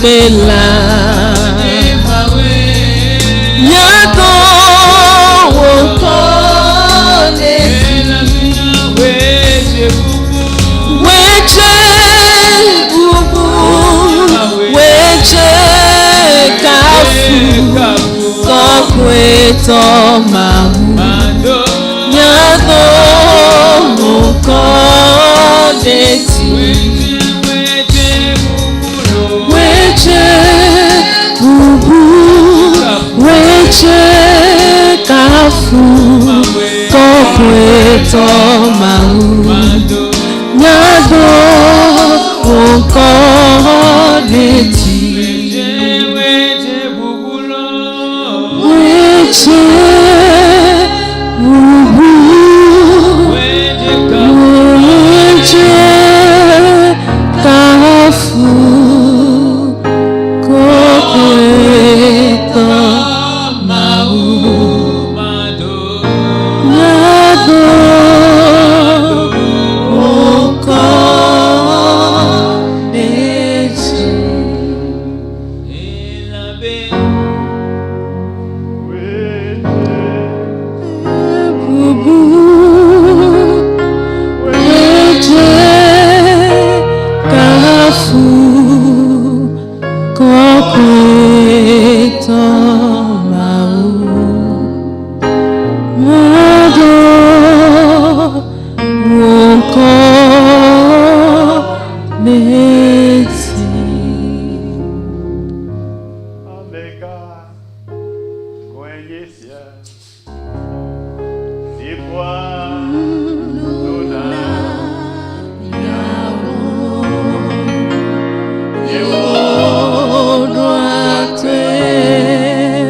Bela. Nyado wokɔ Weche bubu, weche kafu, kɔkɔetɔ mawu. Nyado wokɔ ɖeti. Weche bubu, weche kafu, kɔkɔetɔ mawu. Nyado wokɔ ɖeti. Weche bubu, weche kafu, kɔkɔetɔ mawu. Nyado wokɔ ɖeti. Bubu, weche kafu, kɔkɔetɔ mawu. Nyado wokɔ ɖeti. Ameka kwenyesia sifwa nuna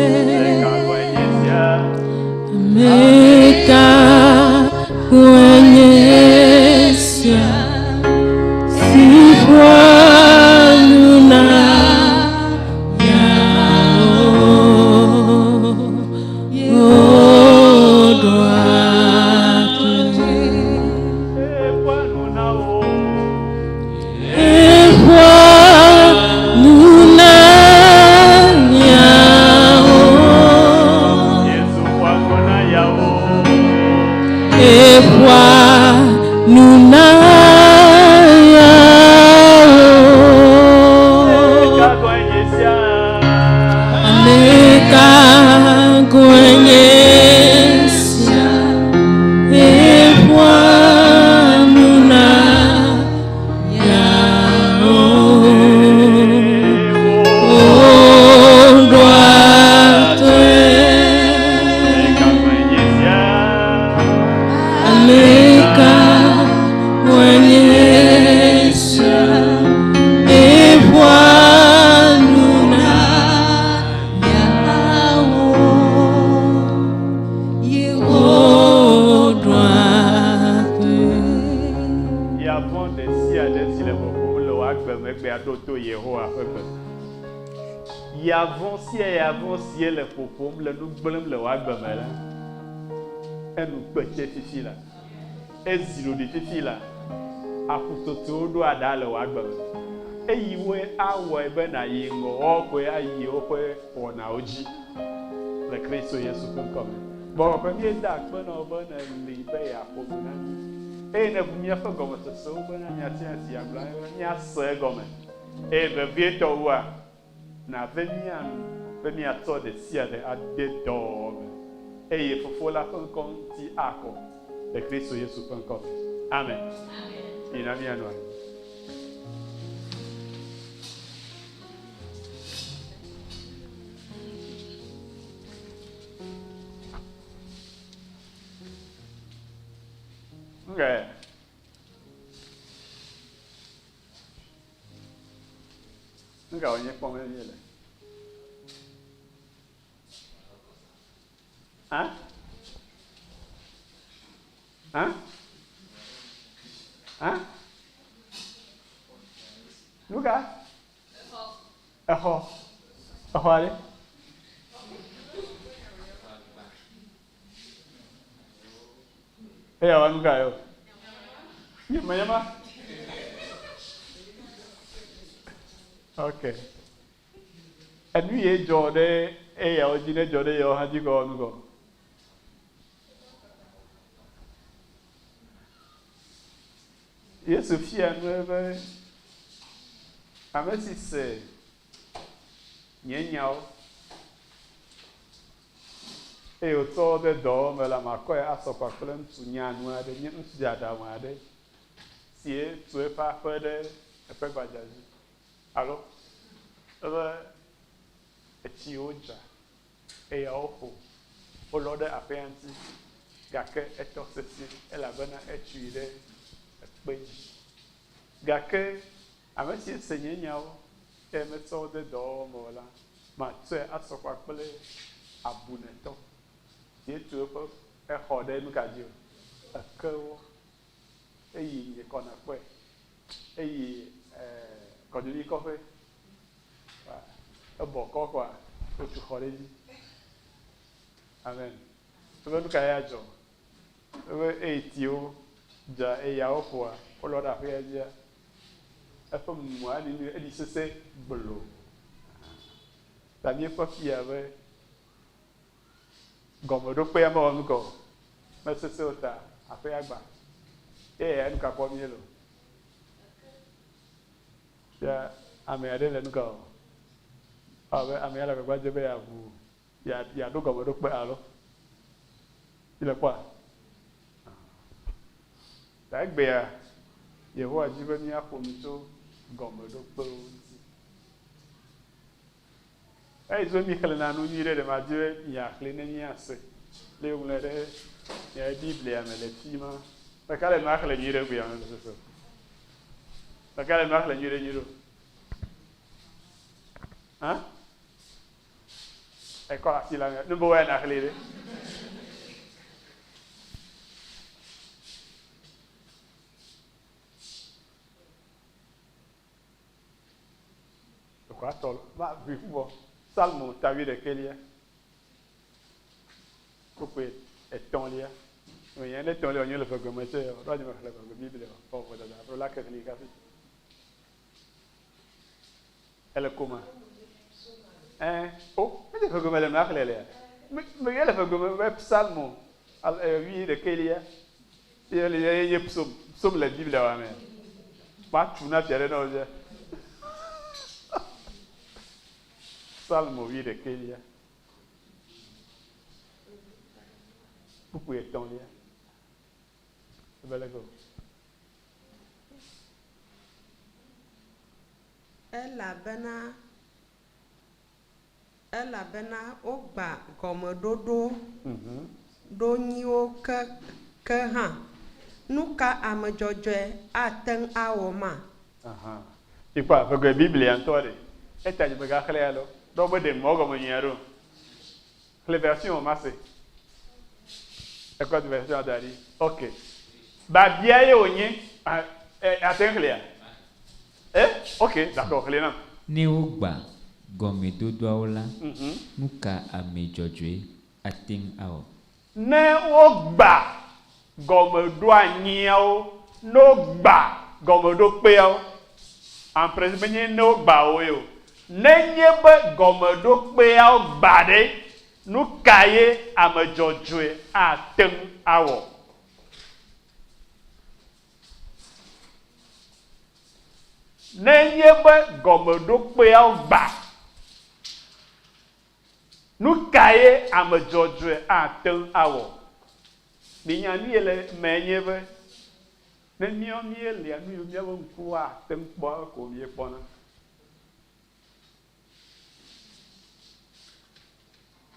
Ameka kwenyesia Meka kwenyesia sifwa nuna yao odwate Ekwa nuna o Ekwa nuna yao Yesu kwa nuna yao Ekwa nuna yao Ameka kwenyesia Ameka kwenyesia Ekwa nuna yao Odwate Ameka kwenyesia Ameka kwenyesia Ekwa nuna yao Odwate Yavɔ ɖe sia ɖe si le ƒoƒom le wò agbe me gbe aɖo to Yehowa ƒe gbe. Yavɔ sia yavɔ sie le ƒoƒom le nu gblẽm le wò agbe me la, enu kpete fifi la, ezi ɖoɖi fifi la, aƒutotowo ɖo aɖa le wò agbe me. Eyi woe awɔe be nàyi ŋgɔ woawoe ayi woƒe wɔnawo dzi le Kristo Yesu ƒe ŋkɔ me. Gbɔgbɔ míeda akpe na wò be nèli be yeaƒo nu na mí. Eye nèʋu míaƒe gɔmesesewo bena nya sia si yeagblɔ na mí be míase egɔme. Eye vevietɔ wua, nàve mía nu be míatsɔ ɖe sia ɖe ade dɔwɔwɔ me. Eye Fofo la ƒe ŋkɔ ŋuti akɔ le Kristo Yesu ƒe ŋkɔ me. Amen. Mina míanɔ anyi. Okay. Nu ka wònye kpɔm míele? Hã? Hã? Hã? Nu ka? Exɔ. Exɔ aɖe. Eya wa nu ka yɔ? Nye me ma. Okay. Enu ye dzɔ ɖe eyawo dzi ne dzɔ ɖe yewo hã dzi kɔ nu kɔ. Yesu fia nu ebe ame si se nye nyawo eye wòtsɔ wo de dɔwɔwɔ me la, makɔe asɔ kpakple ŋutsu nyanu aɖe, nye ŋutsu dzeaɖaŋu aɖe si tu eƒe aƒe ɖe eƒe gbadza dzi. Alo ebe etsiwo dza eye woƒo, wolɔ ɖe aƒea ŋuti gake etɔ sesĩe elabena etui ɖe ekpe dzi. Gake ame si se nye nyawo eye metsɔ wo de dɔwɔwɔ me o la, matsɔe asɔ kpakple abunetɔ si etu eƒe exɔ ɖe nu ka dzi o? Ekewo. Eyi nye kɔ nakpɔe. Eyi kɔdzovi kɔƒe. Ebɔ kɔ kɔa, wotu xɔ ɖe edzi. Amen. Ebe nu ka ye adzɔ? Ebe eyi tiwo dza eyawo ƒoa, wolɔ ɖe aƒea dzia, eƒe mumua eɖi eɖi sese gblo. Ta míekpɔ fia be gɔmeɖokpea mewɔ nu ka o, mesese o ta aƒea gbã. Eye eya nu ka kpɔm míele o? Fia ame aɖe le nu ka o? Abe amea le agbagba dzem be yeaʋu ya yeaɖo gɔmeɖokpe alo? Míle kpɔa? Ta egbea Yehowa di be míaƒo nu tso gɔmeɖokpewo ŋuti. Eyi dzi be míxlẽna nu nyui ɖe, ɖe madi be miaxlẽe ne míase le woŋlɔe ɖe miaƒe Biblia me le fi ma. Meka le nua xlẽ nyui ɖe egbea me soso. Meka le nua xlẽ nyui ɖe nyui ɖo. Hã? Ekɔ asi la me. Nu be wɔe na xlẽ ɖe. Ekɔ atɔ va vi ƒubɔ. Psalmo ta wuiɖekɛlia. Kpukpui etɔ̃lia. Menye ne etɔ̃lia wònye le ʋegbe me tse o. Ɖo anyi mexlẽ ʋegbe Biblia o. Kpɔ vodada. Alo la ke xlẽ kafi. Ele koma. Ɛɛ, o, menye ʋegbe me le nua xlẽ lea. Me, me ye le ʋegbe me be Psalmo wuiɖekɛlia. Ye le ye nye psalm, psalm le Biblia wa me. Ma tu na fia ɖe na wo fia. Psalmo wuiɖekɛlia. Kpukpui etɔ̃lia. Ebe leke o. Elabena elabena wogbã gɔmeɖoɖo ɖonyiwo ke ke hã. Nu ka ame dzɔdzɔe ate ŋu awɔ ma? Aha. Ikpɔ ʋegbe Biblia ŋutɔ ɖe. Eta dzi megaxlẽ alo. Ɖɔ be ɖe mɔ gɔme nyuia ɖo. Xlẽ version ma se. Ekɔ version da ɖi. Ok. Babia ye wònye. Ate ŋu xlẽa? Eh? Ok, d'accord, xlẽ nam. Ne wogbã gɔmedodoawo la, nu ka ame dzɔdzɔe ate ŋu awɔ? Ne wogbã gɔmeɖoanyiawo, ne wogbã gɔmeɖokpeawo, en principe menye ne wogbã woe o, nenye be gɔmeɖokpeawo gbã ɖe, nu kae ame dzɔdzɔe ate ŋu awɔ? Nenye be gɔmeɖokpeawo gbã, nu kae ame dzɔdzɔe ate ŋu awɔ? Minya nu yi le eme nye be, ne míawo míelia nu yiwo míaƒe ŋkuwo ate ŋu kpɔ ko míekpɔna.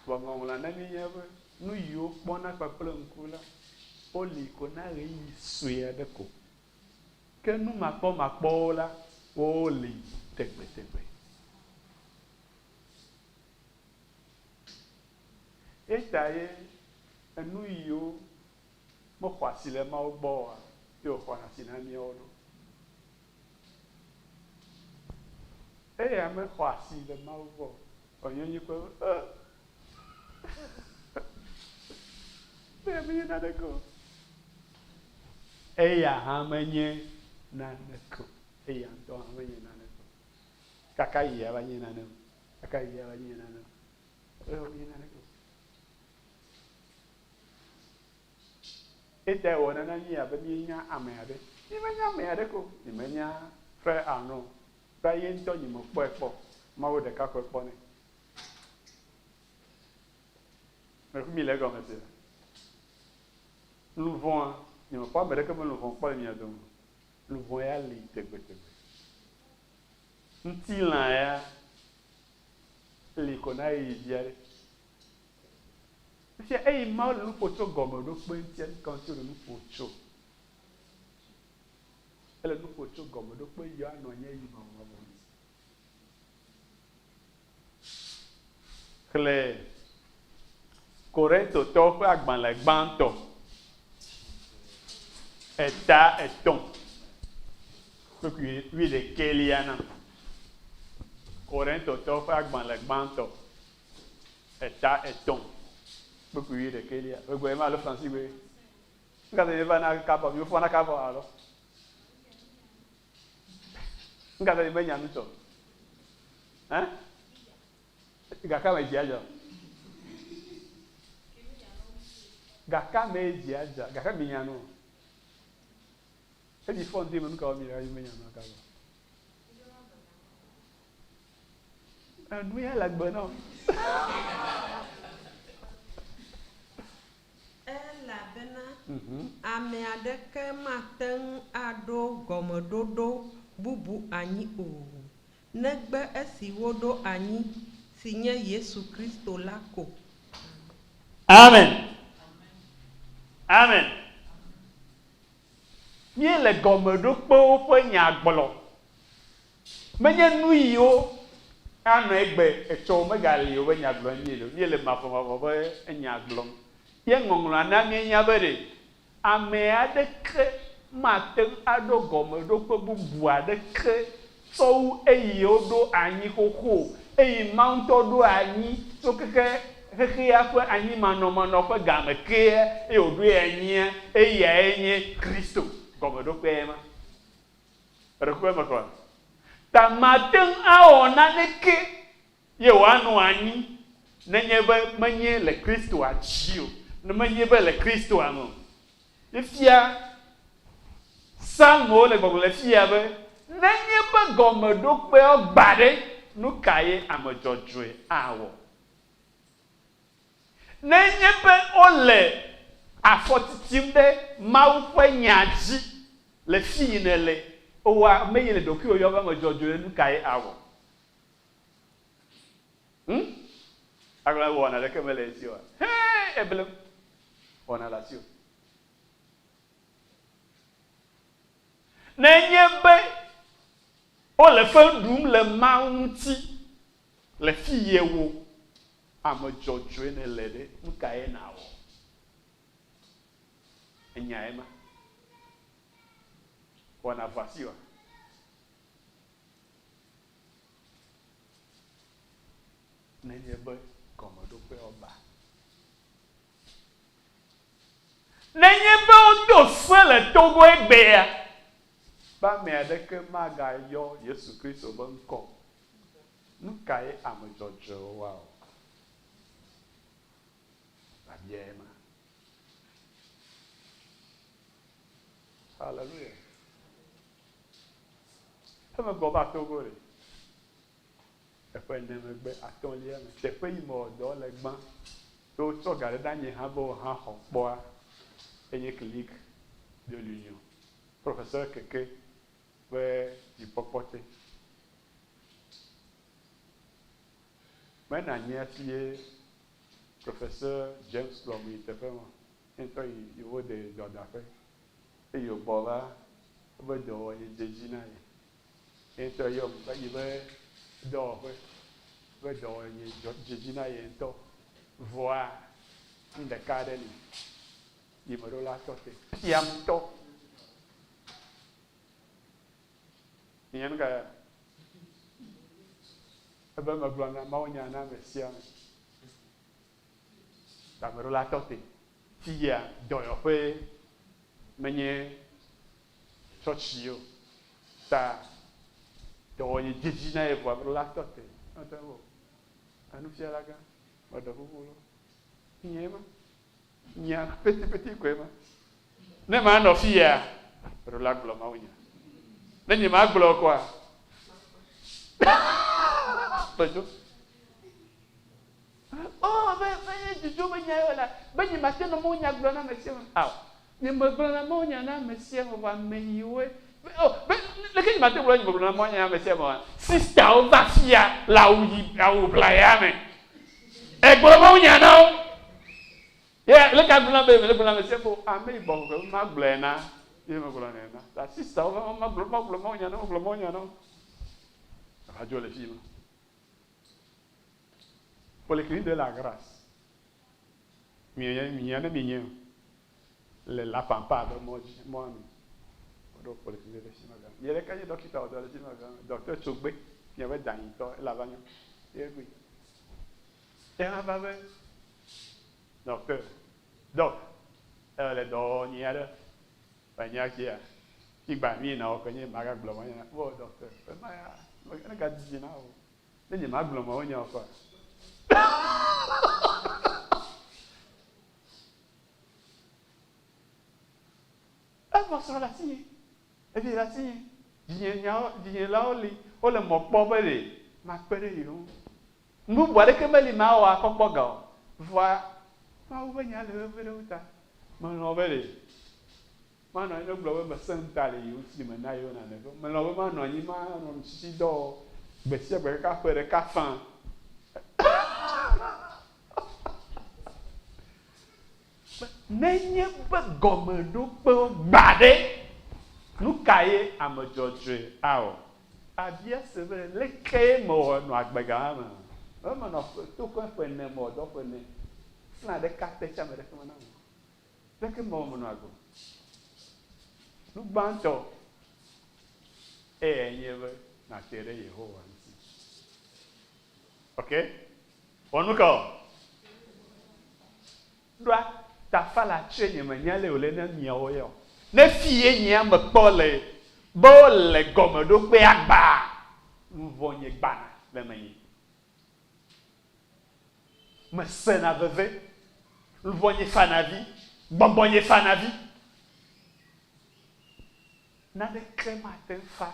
Vɔ Ŋɔŋlɔa na míenya be nu yiwo kpɔna kpakple ŋku la, woli ko na ɣeyiɣi sue aɖe ko. Ke nu makpɔmakpɔwo la, woli tegbetegbe. Eta ye enu yiwo mexɔ asi le Mawu gbɔ oa, ye wòxɔna asi na míawo ɖo. Eya mexɔ asi le Mawu gbɔ o. Wònye nyi kpɔe be, Eya menye naneke o. Eya hã menye naneke o. Eya ŋutɔ hã menye naneke o. Kaka yia va nye nane o. Gake eya va nye nane o. Eya menye naneke o. Etae wòwɔna na mí abe míenya ame aɖe. Mímenya ame aɖeke o. Nyemenya Frère Arno o. Kura ye ŋutɔ nyemekpɔe kpɔ o. Mawu ɖeka koe kpɔnɛ. Meku mi le egɔme sea? Luʋɔa, nyemekpɔ ame ɖeke ƒe luʋɔ kpɔ le mia dome o. Luʋɔ ya li tegbetegbe. Ŋutilã ya li ko na ɣeyiɣi vi aɖe. Fifia eyi Mawu le nu ƒo tso gɔmeɖokpe ŋutia, nu ka ŋuti wòle nu ƒo tso? Ele nu ƒo tso gɔmeɖokpe yi anɔ anyi eyi mavɔmavɔ ŋuti. Xlẽ Korintotɔwo ƒe agbalẽ gbãtɔ, eta etɔ̃ kpukpui wuiɖekɛlia nam. Korintotɔwo ƒe agbalẽ gbãtɔ, eta etɔ̃ kpukpui wuiɖekɛlia. Ʋegbe ma alo Fransigbe? Nu ka ta mieva na kaba? Miefɔna kaba alo? Nu ka ta menya nu tsɔ? Hã? Gake ame dzi adzɔ. Gake ame dzi adzɔ. Gake minya nu. Ebi fɔ ŋdi me nu ka wɔ mi le menya nu ka wɔ. Enu ya le agbe nɔ. Elabena ame aɖeke mate ŋu aɖo gɔmeɖoɖo bubu anyi o, negbe esi woɖo anyi, si nye Yesu Kristo la ko. Amen. Amen. Míele gɔmeɖokpewo ƒe nya gblɔm. Menye nuyiwo anɔ egbe etsɔ megali o be nya gblɔm míele o. Míele mavɔmavɔ ƒe nya gblɔm. Ye Ŋɔŋlɔa na míenya be ɖe ame aɖeke mate ŋu aɖo gɔmeɖokpe bubu aɖeke tsɔ wu eyi woɖo anyi xoxo o, eyi Mawu ŋutɔ ɖo anyi tso keke xexea ƒe anyimanɔmanɔ ƒe game kea, eye wòɖoe anyia, eyae nye Kristo. Gɔmeɖokpee ma. Eɖokui eme kɔa? Ta mate ŋu awɔ naneke ye wòanɔ anyi nenye be menye le Kristoa dzi o, ne menye be le Kristoa me o. Fifia, Psalmowo le gbɔgblɔm le fia be, nenye be gɔmeɖokpeawo gbã ɖe, nu kae ame dzɔdzɔe awɔ? Nenye be wole afɔ titim ɖe Mawu ƒe Nya dzi le fiyi nèle oa, ame yi le ɖokuiwò yɔm be ame dzɔdzɔe nu kae awɔ? Hm? Agblɔ be wɔna ɖeke mele esi oa? Hee, eblem. Wɔna le asiwò. Nenye be wole fe ɖum le Mawu ŋuti le fiye wo Ame dzɔdzɔe nèle ɖe, nu kae nàwɔ? Ènyae ma? Wɔna vɔ asiwòa? Nenye be gɔmeɖokpeawo gbã. Nenye be wodo se le Togo egbea be ame aɖeke magayɔ Yesu Kristo be ŋkɔ o, Nu kae ame dzɔdzɔewo awɔ? Biabiae ma. Haleluya. Emegbɔ va Togo ɖe. Eƒe ene megbe atɔ̃lia me, teƒe yi mewɔ dɔ le gbã, ye wotsɔ ga ɖe ɖe anyi hã be wohã xɔ kpɔa, enye Clinique de l'Union. Professeur Keke ƒe dzikpɔkpɔ te. Mena anyi hafi ye Professeur James kplɔm yi teƒe ma. Ye ŋutɔ yi yewo de dɔdaƒe. Eye wògbɔ va eƒe dɔwɔnye dze edzi na ye. Ye ŋutɔ yɔm va yi be dɔwɔƒe. Eƒe dɔwɔnye dzɔ dze edzi na ye ŋutɔ. Vɔa nu ɖeka aɖe li yi meɖo la tɔ te. Fiam ŋutɔ. Minya nu kae? Ebe megblɔna mawunya na ame sia ame. Tameɖola tɔ te. Fiyia dɔyɔƒee menye tsɔtsi o. Ta dɔwɔnye dzedzi na ye vɔa ameɖola tɔ te. Mete ŋu o. Enufialagã, meɖe kuku loo. Nyee ma. Nya petipeti koe ma. Ne manɔ fiya, meɖo la gblɔ mawunya. Ne nye magblɔ o koa, medzo. Oh, be, be nye dzudzo be nya ye la, be nye mate nɔ mawunya gblɔ na ame sia ame. Ao, nye megblɔna mawunya na ame sia ame vɔ ame yiwoe, be, oh, be, leke nye mate gblɔ nye megblɔna mawunya na ame sia ame oa? Sistawo va fia le awu yi, awu ʋlaya me. Egblɔ mawunya na wo. Ye leke agblɔ na be mele gblɔ na ame sia ame o, ame yi gbɔ be magblɔe na ye megblɔnɛ na. Ta sistawo va magblɔ magblɔ mawunya na wo, magblɔ mawunya na wo. Eva dzo le fi ma. Polyclinique de la Grâce. Mienye mia ne mienye o. Le La Pampa be mɔ dzi mɔa nu. Woɖo polyclinique ɖe fi ma gama. Mia ɖeka nye ɖɔkita wɔ dɔ le fi ma gama. Docteur Tsogbe, miaƒe danyitɔ ele ava nyɔ. Ye ɖoe. Ye hã va be docteur, doc, ele dɔ wɔ nyuia ɖe. Va nya kia, figba mi na wɔ ke nye magagblɔ ma nya. Wo docteur, ema ya, ne ga didi na wo. Ne nye magblɔ ma wo nya kɔa. Evɔ srɔ̃ le asinye, evi le asinye, dzinyenyawo, dzinyelawo li, wole mɔ kpɔ be ɖe makpe ɖe yewo ŋu. Nu bubu aɖeke meli mawɔ akɔ kpɔ ga o. Vɔa Mawu ƒe nya le veve ɖe wo ta. Melɔ̃ be ɖe manɔ anyi ne wogblɔ be mesẽ ŋuta le yewo ŋuti mena yewo nane vɔ. Melɔ̃ be manɔ anyi manɔ nutsitsidɔ wɔ gbe sia gbe kaka ƒe ɖeka faa. Nenye be gɔmeɖokpewo gbã ɖe, nu kae ame dzɔdzɔe awɔ? Abia se be, Leke mewɔ nɔ agbe gama me? Be menɔ tokɔe ƒe ene, mewɔ dɔ ƒe ene, fla ɖeka pɛ tse ame ɖeke mena o. Leke mewɔ menɔ agbe? Nu gbãtɔ eyae nye be nàte ɖe Yehowa ŋuti. Ok? Wɔ nu ka o? Ɖoa tafa la tse nye me nya le wòle ne miawo ya o. Ne fiye nyea me kpɔ le be wole gɔmeɖokpea gbaa, nuvɔ nye gbana le menye. Me sena veve, luvɔ nye fana vi, gbɔgbɔ nye fana vi. Naneke mate ŋu fa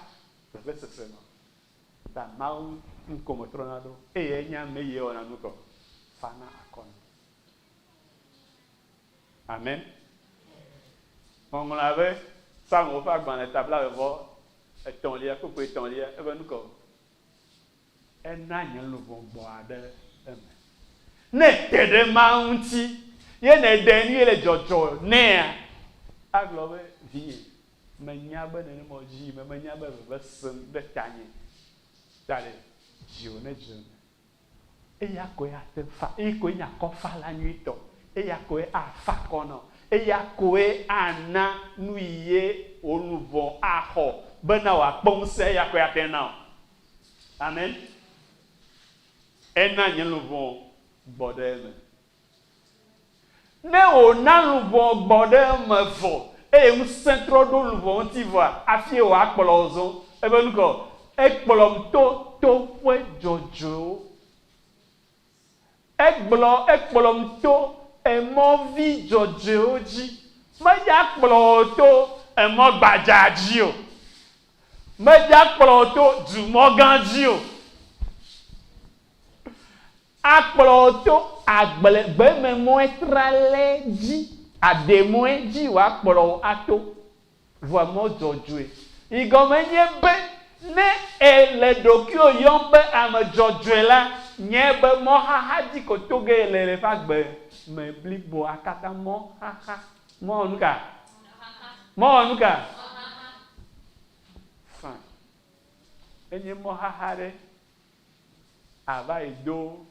vevesese ma o. Ta Mawu ŋkɔ metrɔna ɖo, eye enye ame yi wɔna nu kɔ fana akɔ na. Amen. Ŋɔŋlɔ abe Psalmowo ƒe agbalẽ ta blaeve vɔ etɔ̃lia kpukpui etɔ̃lia ebe nu kɔ. Ena nye luʋɔ gbɔ aɖe eme. Ne ète ɖe Mawu ŋuti ye nèɖe nu ye le dzɔdzɔ nɛa, agblɔ be, Vinye, Menya be nenema wòdzi yime, menya be veve sem ɖe tanye ta ɖe dziwò ne dze eme. Eya koe ate ŋu fa, eya koe nye akɔfala nyuitɔ, eya koe afa akɔ na wò, eya koe ana nu yi ye wò luʋɔ axɔ bena wòakpɔ ŋusẽ, eya koe ate ŋu na wò. Amen. Ena nye luʋɔ gbɔ ɖe eme. Ne wòna luʋɔ gbɔ ɖe eme vɔ, eye ŋusẽ trɔ ɖo luʋɔ ŋuti vɔa, afie wòakplɔ wò zɔ. Ebe nukɔ? Ekplɔm to toƒe dzɔdzɔewo. Egblɔ, ekplɔm to emɔ vi dzɔdzɔewo dzi. Meya kplɔ wò to emɔ gbadza dzi o. Meya kplɔ wò to dumɔ gã dzi o. Akplɔ wò to agble gbememɔe tralɛ dzi, ademɔe dzi wòakplɔ wò ato, vɔa mɔ dzɔdzɔe. Yi gɔme nye be, ne èle ɖokuiwò yɔm be ame dzɔdzɔe la, nyae be mɔ xaxa dzi ko to ge yele le eƒe agbe me bliboa katã. Mɔ xaxa. Mɔ wɔ nuka? Mɔ wɔ nuka? Fine. Enye mɔ xaxa ɖe. Ava yi do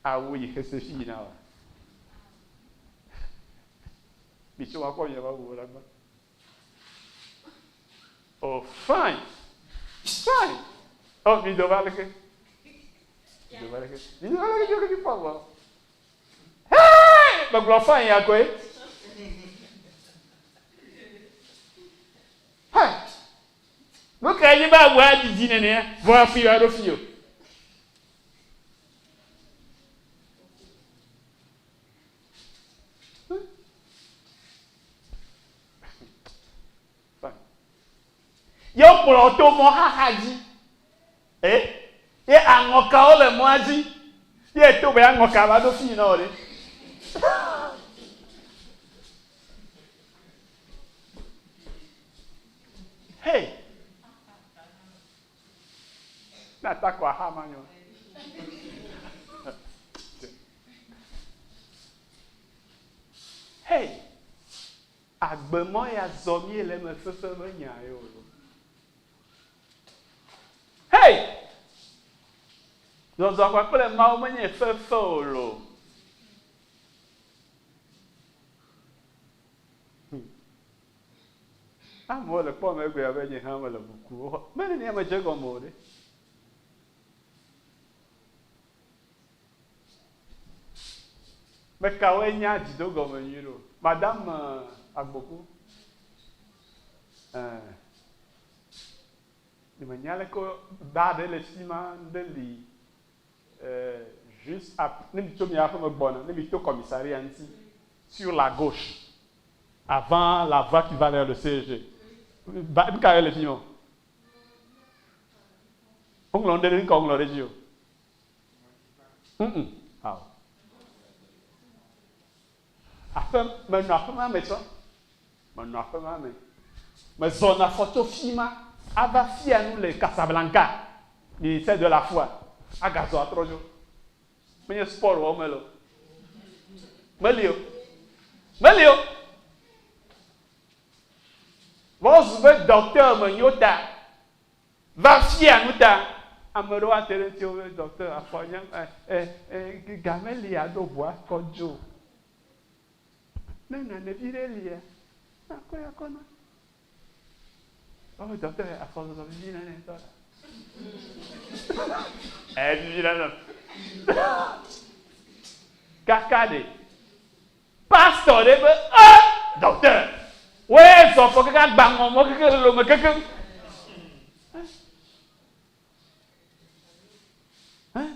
awu yi xese fi yina wa. Mi tso wa kpɔ mia ba wu la gba. Oh fine. Fine. Oh mi do va leke. Mi do va leke. Mi do va leke mi do va leke. Hey! Megblɔ fine ya koe. Hey! Nu kae nye be awua didi nenea? Vɔ hafi woaɖo fi o. Ye wokplɔ wò to mɔ xaxa dzi. E, ye aŋɔkawo le mɔa dzi. Ye to be aŋɔka va ɖo fii na wò ɖe. Hey! Ne atakɔ axa ma nyɔ. Hey! Agbemɔ ya zɔ mí le eme fefe me nya ye o. Hey! Zɔzɔ kpakple Mawu menye fefe o lo. Amewo le kpɔ me egbea be nye hã mele buku. Mele ne me dze gɔme o ɖe. Mekawoe nya dzido gɔme nyui ɖo? Madame Agboku. Eh. Menya leke ba ɖe le fi ma ɖe li eh, juste ap ne mi tso mia ƒeme gbɔna, ne mi to commissariat ŋuti sur la gauche avant la voie qui va vers le CEG. Ba nuka ye le fi ma? Woŋlɔ nu ɖe ɖe nuka woŋlɔ ɖe edzi o? Mm ao. Aƒe menɔ aƒe ma me tsɔ. Menɔ aƒe ma me. Mezɔna afɔ tso fi ma ava fia nu le Casablanca, ministère de la foi, agazɔ atrɔ dzo. Menye sport wɔm mele o. Meli o. Meli o. Vɔ wozu be docteur menyo ta. Va fia nu ta. Ame ɖewo ate ɖe ŋutiwò be, Docteur, afɔ nye, ɛ, ɛ, ga meli aɖo ʋua kɔ dzo. Ne nane viɖe lia, nakɔe akɔ na. Oh, docteur, afɔzɔzɔ vivi na ne ŋutɔ. Ɛ, vivi na ne. Kaka ɖe. Pastor ɖe be, E! Docteur! Woe zɔ fɔ kaka gba ŋɔ mɔ keke lolo me kekeŋ. Eh?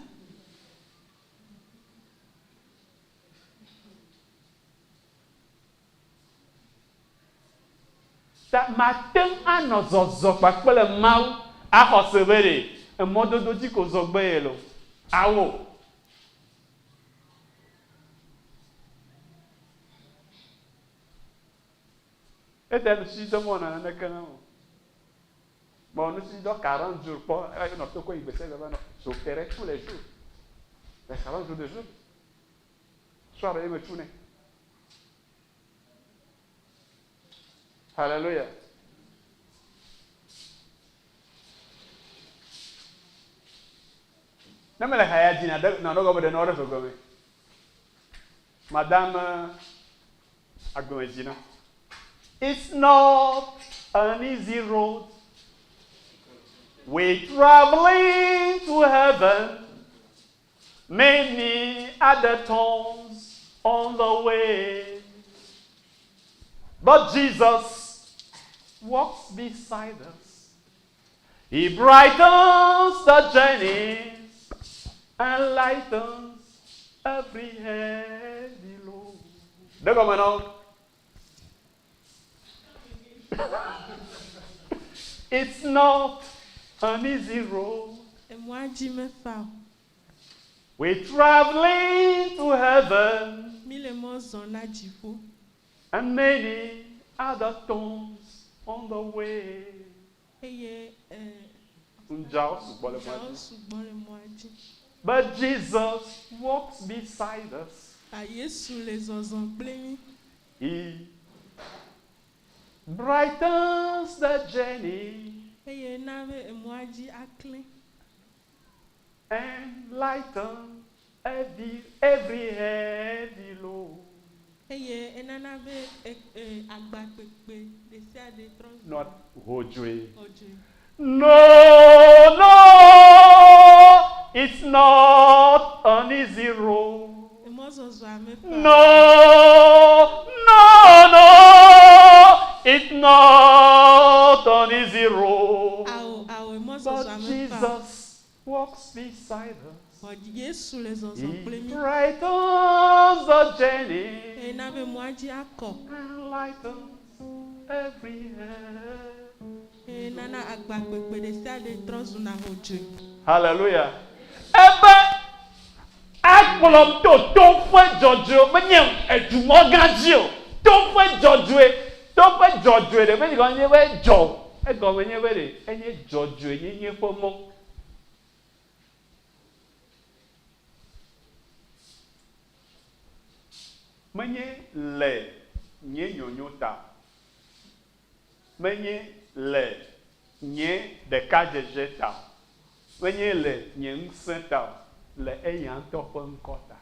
Ta mate ŋu anɔ zɔzɔ kpakple Mawu axɔ se be ɖe emɔdodo dzi ko zɔ gbe ye lo. Awo. Ete nusi dɔ mewɔna naneke nam o. Mewɔ nusi dɔ 40 jours kpɔ eye nɔ to ko yi gbesiagbe va nɔ j'opérais tous les jours. Les 40 jours de jeûne. Soir ye metsu nɛ. Hallelujah. Ne mele ha ya dzi na ɖe na ɖe gɔme ɖe na ɖe gɔme. Madame Agbemedzina. It's not an easy road. We traveling to heaven. Many other thorns on the way. But Jesus walks beside us. He brightens the journeys and lightens every heavy load. Ɖe gɔme na wo. It's not an easy road. Emɔa dzi mefa o. We traveling to heaven. Mi le mɔ zɔm na dziƒo. And many other thorns on the way. Eye Ŋdzawo sugbɔ le mɔa ŋdzawo dzi. sugbɔ le mɔa dzi. But Jesus walks beside us. Ta Yesu le zɔzɔm kpli mí. He brightens the journey. Eye ena be emɔa dzi aklẽ. And lighten every every heavy load. Eye enana be e, e, agba kpekpe ɖe sia ɖe trɔ zu Not hodzoe. xɔdzoe. No, no, it's not an easy road. Emɔzɔzɔa mefa o. No, no, no, it's not an easy road. Ao, ao, But emɔzɔzɔa mefa o. Jesus walks beside us. Vɔ Yesu le zɔzɔm He kpli mí. brightens the journey Eye na be mɔa dzi akɔ. and lightens every head. Enana agba kpekpe ɖe sia ɖe trɔ zuna hodzoe. Hallelujah. Ebe akplɔm to toƒe dzɔdzɔe menye edumɔ gã dzi o. Toƒe dzɔdzɔe, toƒe dzɔdzɔe ɖe menye gɔme nye be dzɔ. Egɔme nye be ɖe enye dzɔdzɔenyenye ƒe mɔ. Menye le nye nyonyo ta o. Menye le nye ɖekadzedze ta o. Menye le nye ŋusẽ ta o. Le eya ŋutɔ ƒe ŋkɔ ta.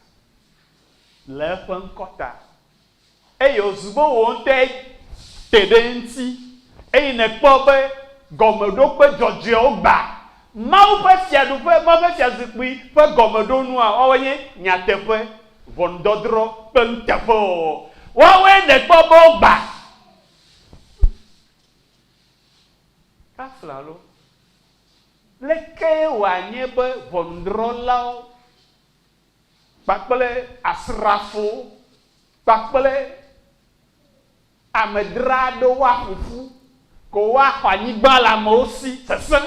Le eƒe ŋkɔ ta. Eye wòzu be wò ŋutɔe te ɖe eŋuti, eye nèkpɔ be gɔmeɖokpe dzɔdzɔewo gbã. Mawu ƒe fiaɖuƒe, Mawu ƒe fiazikpui ƒe gɔmeɖonua, woawoe nye nyateƒe, ʋɔnudɔdrɔ̃ kple nuteƒewɔwɔ. Woawoe nèkpɔ be wogbã. Kafla alo leke wòanye be ʋɔnudrɔ̃lawo kpakple asrafowo kpakple amedzra aɖewo aƒo ƒu ko woaxɔ anyigba le amewo si sesẽ.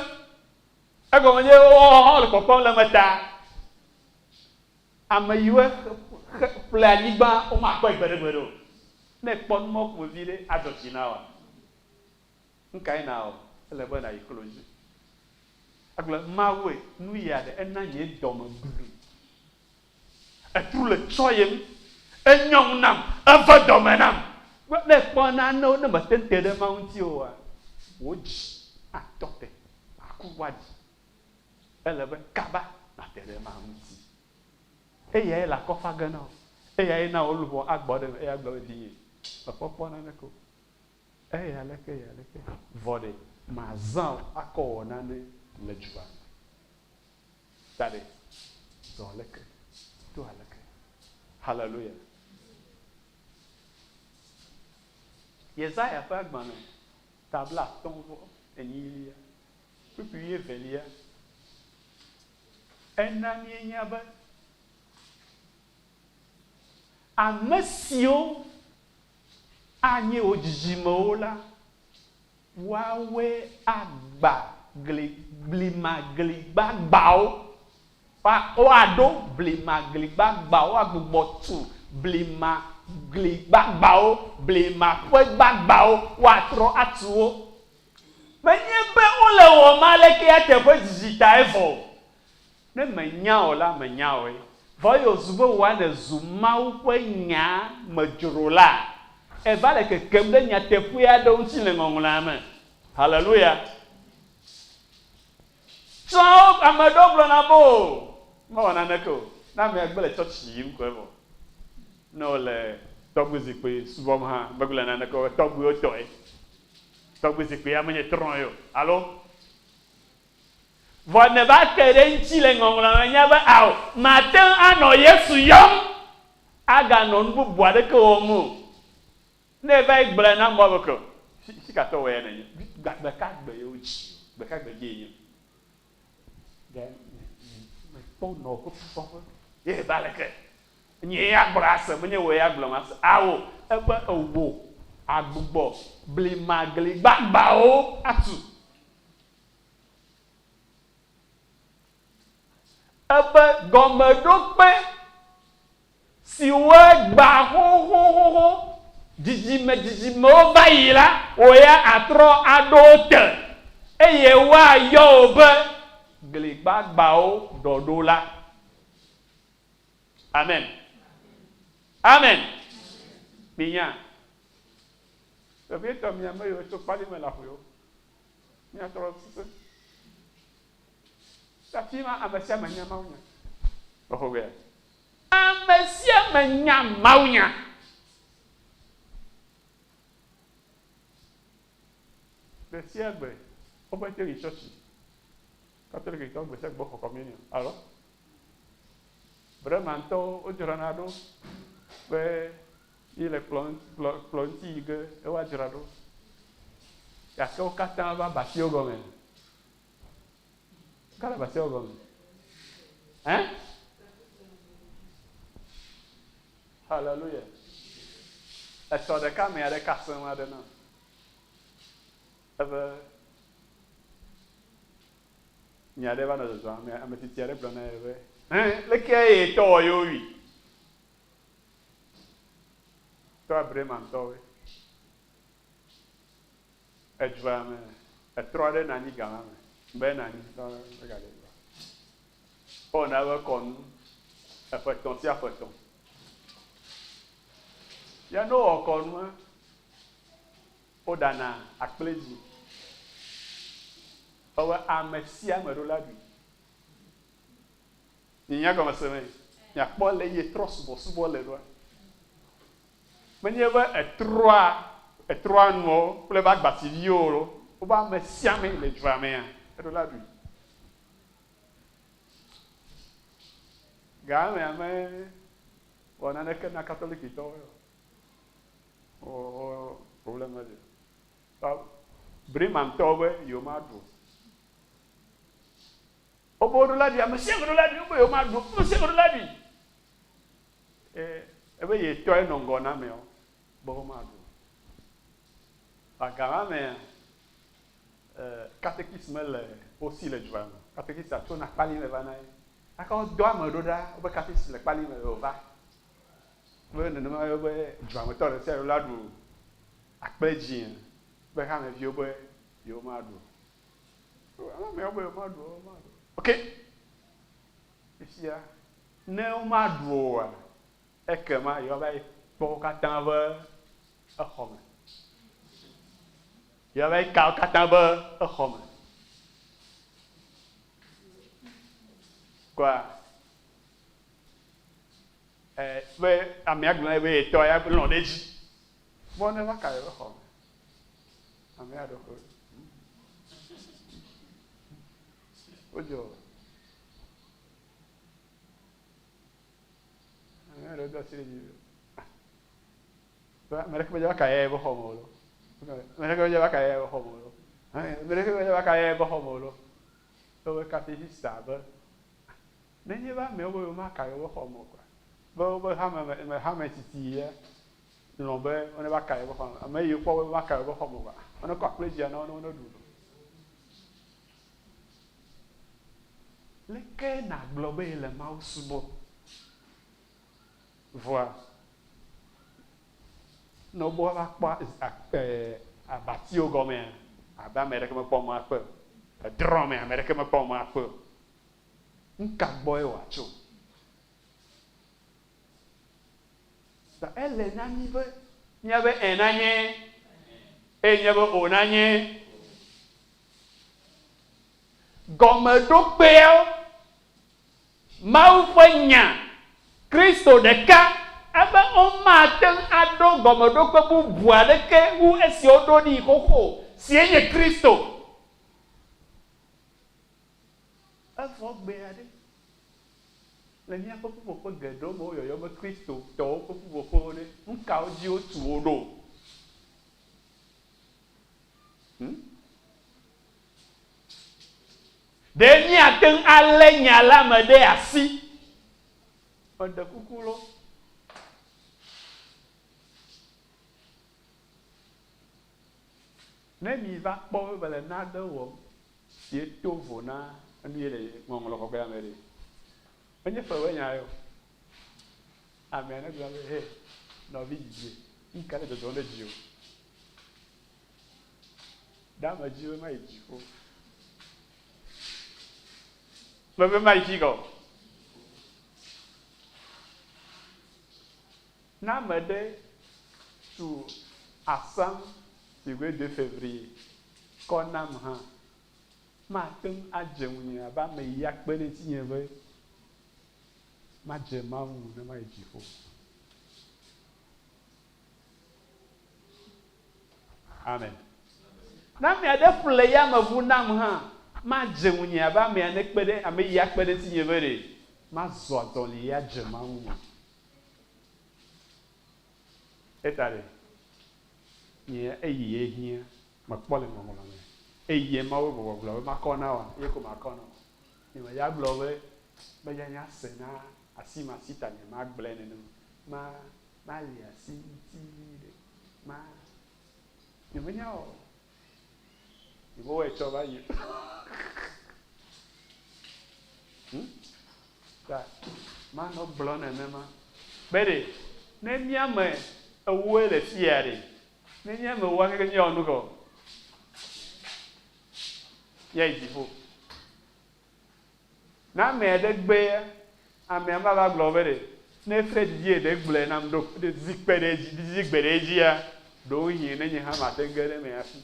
Egɔme nye woawo hã wole kpɔkpɔm le eme ta. Ame yiwo ƒle anyigba womakpɔe gbeɖegbeɖe o. Ne èkpɔ nu mawo ƒomevi ɖe, adzɔ dzi na wòa? Nu kae nàwɔ? Ele be nàyi klo dzi agblɔ, Mawue, nu ya ɖe ena nye dɔme blu. Etru le tsɔyem, enyɔ ŋu nam, eve dɔme nam. Ne èkpɔ nanewo ne mète ŋu te ɖe Mawu ŋuti oa, wò dzi atɔ te, àku woaɖi. Ele be kaba nàte ɖe Mawu ŋuti. Eyae le akɔ fa ge na wò. Eyae na wò luʋɔ agbɔ ɖe eme eye agblɔ be, Vinye, mekpɔkpɔ naneke o. Eye aleke eye aleke vɔ ɖe mazã wò akɔ wɔ nane le dua me? Ta ɖe zɔ aleke to aleke? Haleluya! Yesaya ƒe agbalẽ ta blaatɔ̃ vɔ enyilia, kpukpui wuievelia, ena míenya be ame siwo anye wò dzidzimewo la, woawoe agba gli blemagligbagbawo. Woaɖo blemagligbagbawo, woagbugbɔ tu blemagligbagbawo, blemaƒegbagbawo, woatrɔ atu wo. Menye be wole wɔm aleke ya teƒe didi tae vɔ o. Ne mènya o la, mènya oe. Vɔ eye wòzu be wòa nèzu Mawu ƒe Nyaa me dzrola, èva le kekem ɖe nyateƒe aɖewo ŋuti le Ŋɔŋlɔa me. Haleluya! Tsã ame aɖewo gblɔna be, Oo, mewɔ naneke o. Ne amea gbe le tsɔtsi yim ko evɔ. Ne wole tɔgbuizikpui subɔm hã, megblɔna naneke o, tɔgbuiwo tɔe. Tɔgbuizikpuia menye trɔ̃e o, alo? Vɔ ne va ke ɖe eŋuti le Ŋɔŋlɔa me nya be, ao, mate ŋu anɔ Yesu yɔm aganɔ nu bubu aɖeke wɔm o. Ne eva yi gblɔe na amewo be ke, fi ka tɔ wɔ ya nènye? Gbe ka gbe ye wodzi wò? Gbe ka gbe dzie nye? Ɖe mekpɔ nɔ ƒe fufɔƒe ye va leke? Nye ya gblɔ ase, menye wò ya gblɔ mase. Ao, ebe ewò agbugbɔ blemagligbagbawo atu. Ebe gɔmeɖokpe siwo gbã xoxoxoxo dzidzime dzidzimewo va yi la, wò ya àtrɔ aɖo wo te, eye woayɔ wò be gligbagbawo ɖɔɖola. Amen. Amen. Minya, vevietɔ mi ame yiwo tso kpali me le aƒewo. Míatrɔ susu. Afi ma ame sia ame nya mawunya. Exɔgea. Ame sia ame nya mawunya. Gbe sia gbe woƒe te yi tsɔtsi. Katolikitɔwo gbe sia gbe woxɔ communion. Alo? Bremantɔwo wodzrana ɖo be yi le kplɔ kplɔ kplɔ ŋuti yi ge ye woadzra ɖo. Gake wo katã va basiwo gɔme. Gale basiwo gɔme. Hein? Hallelujah. Etɔ ɖeka ame aɖe ka sẽm aɖe nam. Ebe. Nya ɖe va nɔ zɔzɔm, ame ame tsitsi aɖe gblɔ na ye be, Hẽ, leke ye tɔ wɔ yewo wui? Tɔa Bremantɔwoe. Edzua me, etrɔ ɖe nɔ anyi gama me, be nɔ anyi tɔ megaɖe o. Wowɔna eƒe kɔnu eƒe tɔ̃ sia ƒe tɔ̃. Ya ne wowɔ kɔnua, woɖana akple dzi. Ewɔ ame sia ame ɖo la ɖui. Minya gɔme se me? Miakpɔ le ye trɔ subɔsubɔ le ɖoa. Menye be etrɔa etrɔa nuwo kple eƒe agbasiviwo o. Wobe ame sia ame le dua mea, eɖo la ɖui. Gaa mea me wɔ naneke na Katolikitɔwo o. Wo problème meli o. Bremantɔwo be yewo ma ɖu o. Wobe woɖo la ɖui, ame sia ame ɖo la ɖui, wobe yewo ma ɖu o. Ame sia ame ɖo la ɖui. E, ebe ye tɔe nɔ ŋgɔ na ameawo be womaɖu o. Le gama mea, e, katekisme le wo si le dua me. Katekista tsona kpali me va na ye. Gake wodɔ ame ɖo ɖa wobe katekis le kpali me wòva. Be nenema ye be dua me tɔ ɖe sia ɖe la ɖu akple dzĩa be hameviwo be yewomaɖu o. Ameawo be yewomaɖu o, womaɖu o. Ok. Fifia, ne womaɖu oa, ekema yewoava yi kpɔ wo katã be exɔ me. Yewoava yi ka wo katã be exɔ me. Kɔa, e, be amea gblɔ be yetɔ ya lɔ̃ ɖe edzi. Vɔ ne va ka yeƒe xɔ me, amea ɖe ko wodzɔ. Ame ɖewo do asi ɖe dzi. Ame ɖeke medze va ka ye ƒe xɔ me o lo. Ame ɖeke medze va ka ye ƒe xɔ me o lo. Ame ɖeke medze va ka ye ƒe xɔ me o lo. Wobe katechista be nenye be amewo be yewomaka yewoƒe xɔ me o koa, be wobe hame me hame tsitsi ya lɔ̃ be woneva ka yewoƒe xɔ me. Ame yiwo kpɔ be womaka yewoƒe xɔ me o koa, wonekɔ akple dzia na wo ne woneɖu lo. Leke nàgblɔ be yele Mawu subɔm? Vɔa, ne wobe woava kpɔ abatiwo gɔmea, abe ame aɖeke mekpɔ mɔ akpɔe o. Edrɔ̃ me, ame aɖeke mekpɔ mɔ akpɔe o. Nu ka gbɔe wòatso? Ta ele na mí be míabe ẽ nanye eye míabe o nanye. Gɔmeɖokpeawo, Mawu ƒe Nya, Kristo ɖeka, ebe womate ŋu aɖo gɔmeɖokpe bubu aɖeke wu esi woɖo ɖi xoxo o, sie nye Kristo. Evɔ gbe aɖe le míaƒe ƒuƒoƒe geɖewo me woyɔyɔ be Kristotɔwo ƒe ƒuƒoƒewo ɖe, nukawo dzi wotu wo ɖo? Hm? Ɖe míate ŋu alé nya la me ɖe asi? Meɖe kuku lo. Ne miva kpɔ be mele nane wɔm si to vo na enu yi le Ŋɔŋlɔ Kɔkɔea me ɖe, menye fewe nya ye o. Amea negblɔ be, He, nɔvi didie, nuka le dzɔdzɔm ɖe dziwò? Ɖe ame dzi be mayi dziƒo. Mebe mayi fi gɔ. Ne ame ɖe tu asam si goe de février kɔ nam hã, mate ŋu adze ŋunye abe ame yi akpe ɖe ŋutinye be madze Mawu ŋu ne mayi dziƒo. Amen. Ne ame aɖe ƒle yameʋu nam hã, madze ŋunye abe amea nekpe ɖe ame yi akpe ɖe ŋutinye be ɖe mazɔ azɔli ya dze Mawu ŋu. Eta ɖe, nye eyi ye hiã mekpɔ le ŋɔŋlɔ me. Eyi ye Mawu gbɔgbɔ gblɔ be makɔ na wòa, ye ko makɔ na wò. Nye meya gblɔ be meya nya se na asi ma si ta nye magblɔe nenem. Ma mali asi ŋuti ɖe. Ma nye menya o. Nye mewɔe tsɔ va yi. Hm? Ta manɔ gblɔ nenema be ɖe ne míame ewoe le fiya ɖe, ne míame ewoa keke míawɔ nu ka o? Míayi dziƒo. Ne ame aɖe gbea, amea mava gblɔ be ɖe ne Fred didi ɖe gblɔe nam ɖo ɖe zi kpe ɖe edzi, didi gbe ɖe edzia, ɖewohĩ ne nye hã mate ŋu ge ɖe eme hafi.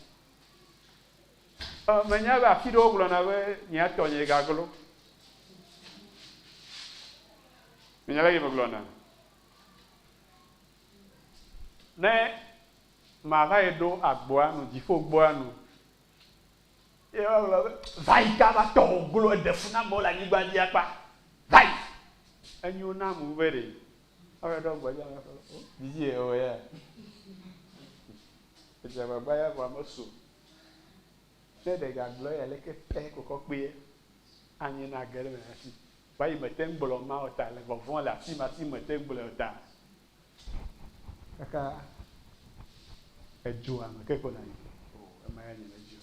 Ɔ, menya be afi ɖewo gblɔna be nyea tɔnye gaglo. Menya be megblɔna. Ne mava yi ɖo agboa nu, dziƒogboa nu, Ye woagblɔ be, Va yi kaba, tɔwò glo eɖe fu na amewo le anyigba dzi akpa. Va yi! Enyo nam wu be ɖe woava ɖo agboa dzi ame ƒe, o, didi ye wɔ ya. Edze agbagba ya vɔa mesu o. Ne ɖe gagblɔ eya leke pɛ ko kɔ kpee, anye ne age ɖe eme hafi. Va yi mete ŋu gblɔ ma o ta le vɔvɔ̃ le afi ma si mete ŋu gblɔe o ta. Kaka edzoa me ke ko na yi. O, ema ya nye medzi o.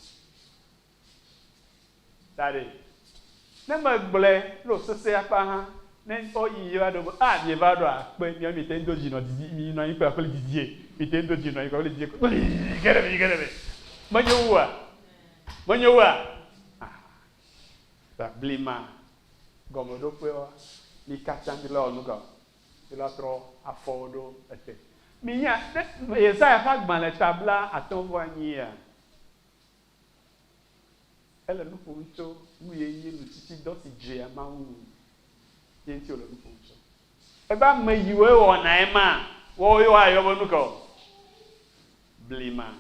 Ta ɖe, ne megblɔe le wòsesẽ akpa hã, ne woyi ye va ɖo be, a, mieva ɖo akpe, miawo miete ŋu do dzi nɔ didi, minɔ anyi kple didie, miete ŋu do dzi nɔ anyi kple didie, yi ge ɖe eme, yi ge ɖe eme. Menyo wua? Menyo wua? Aha. Ta blema gɔmeɖokpewoa, mi katã mi le wɔ nu ka o? Mi la trɔ afɔwo ɖo ete. Minya, ne Yesaya ƒe agbalẽ ta bla atɔ̃ vɔ anyia, ele nu ƒom tso nu ye nye nutsitsidɔ si dzea Mawu ŋu. Ye ŋuti wòle nu ƒom tso. Ebe ame yiwoe wɔna ema, woawoe woayɔ be nu ka o? Blema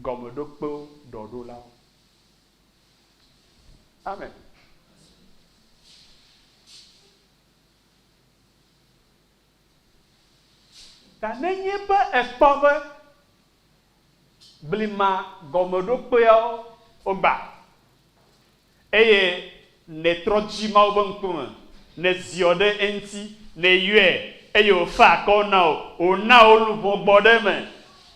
gɔmeɖokpewo ɖɔɖolawo. Amen. Ta nenye be èkpɔ be blema gɔmeɖokpeawo wogba eye nètrɔ dzi Mawu ƒe ŋkume, nèziɔ ɖe eŋuti, nèyɔe eye wòfa akɔ na wò, wòna wò luʋɔ gbɔ ɖe eme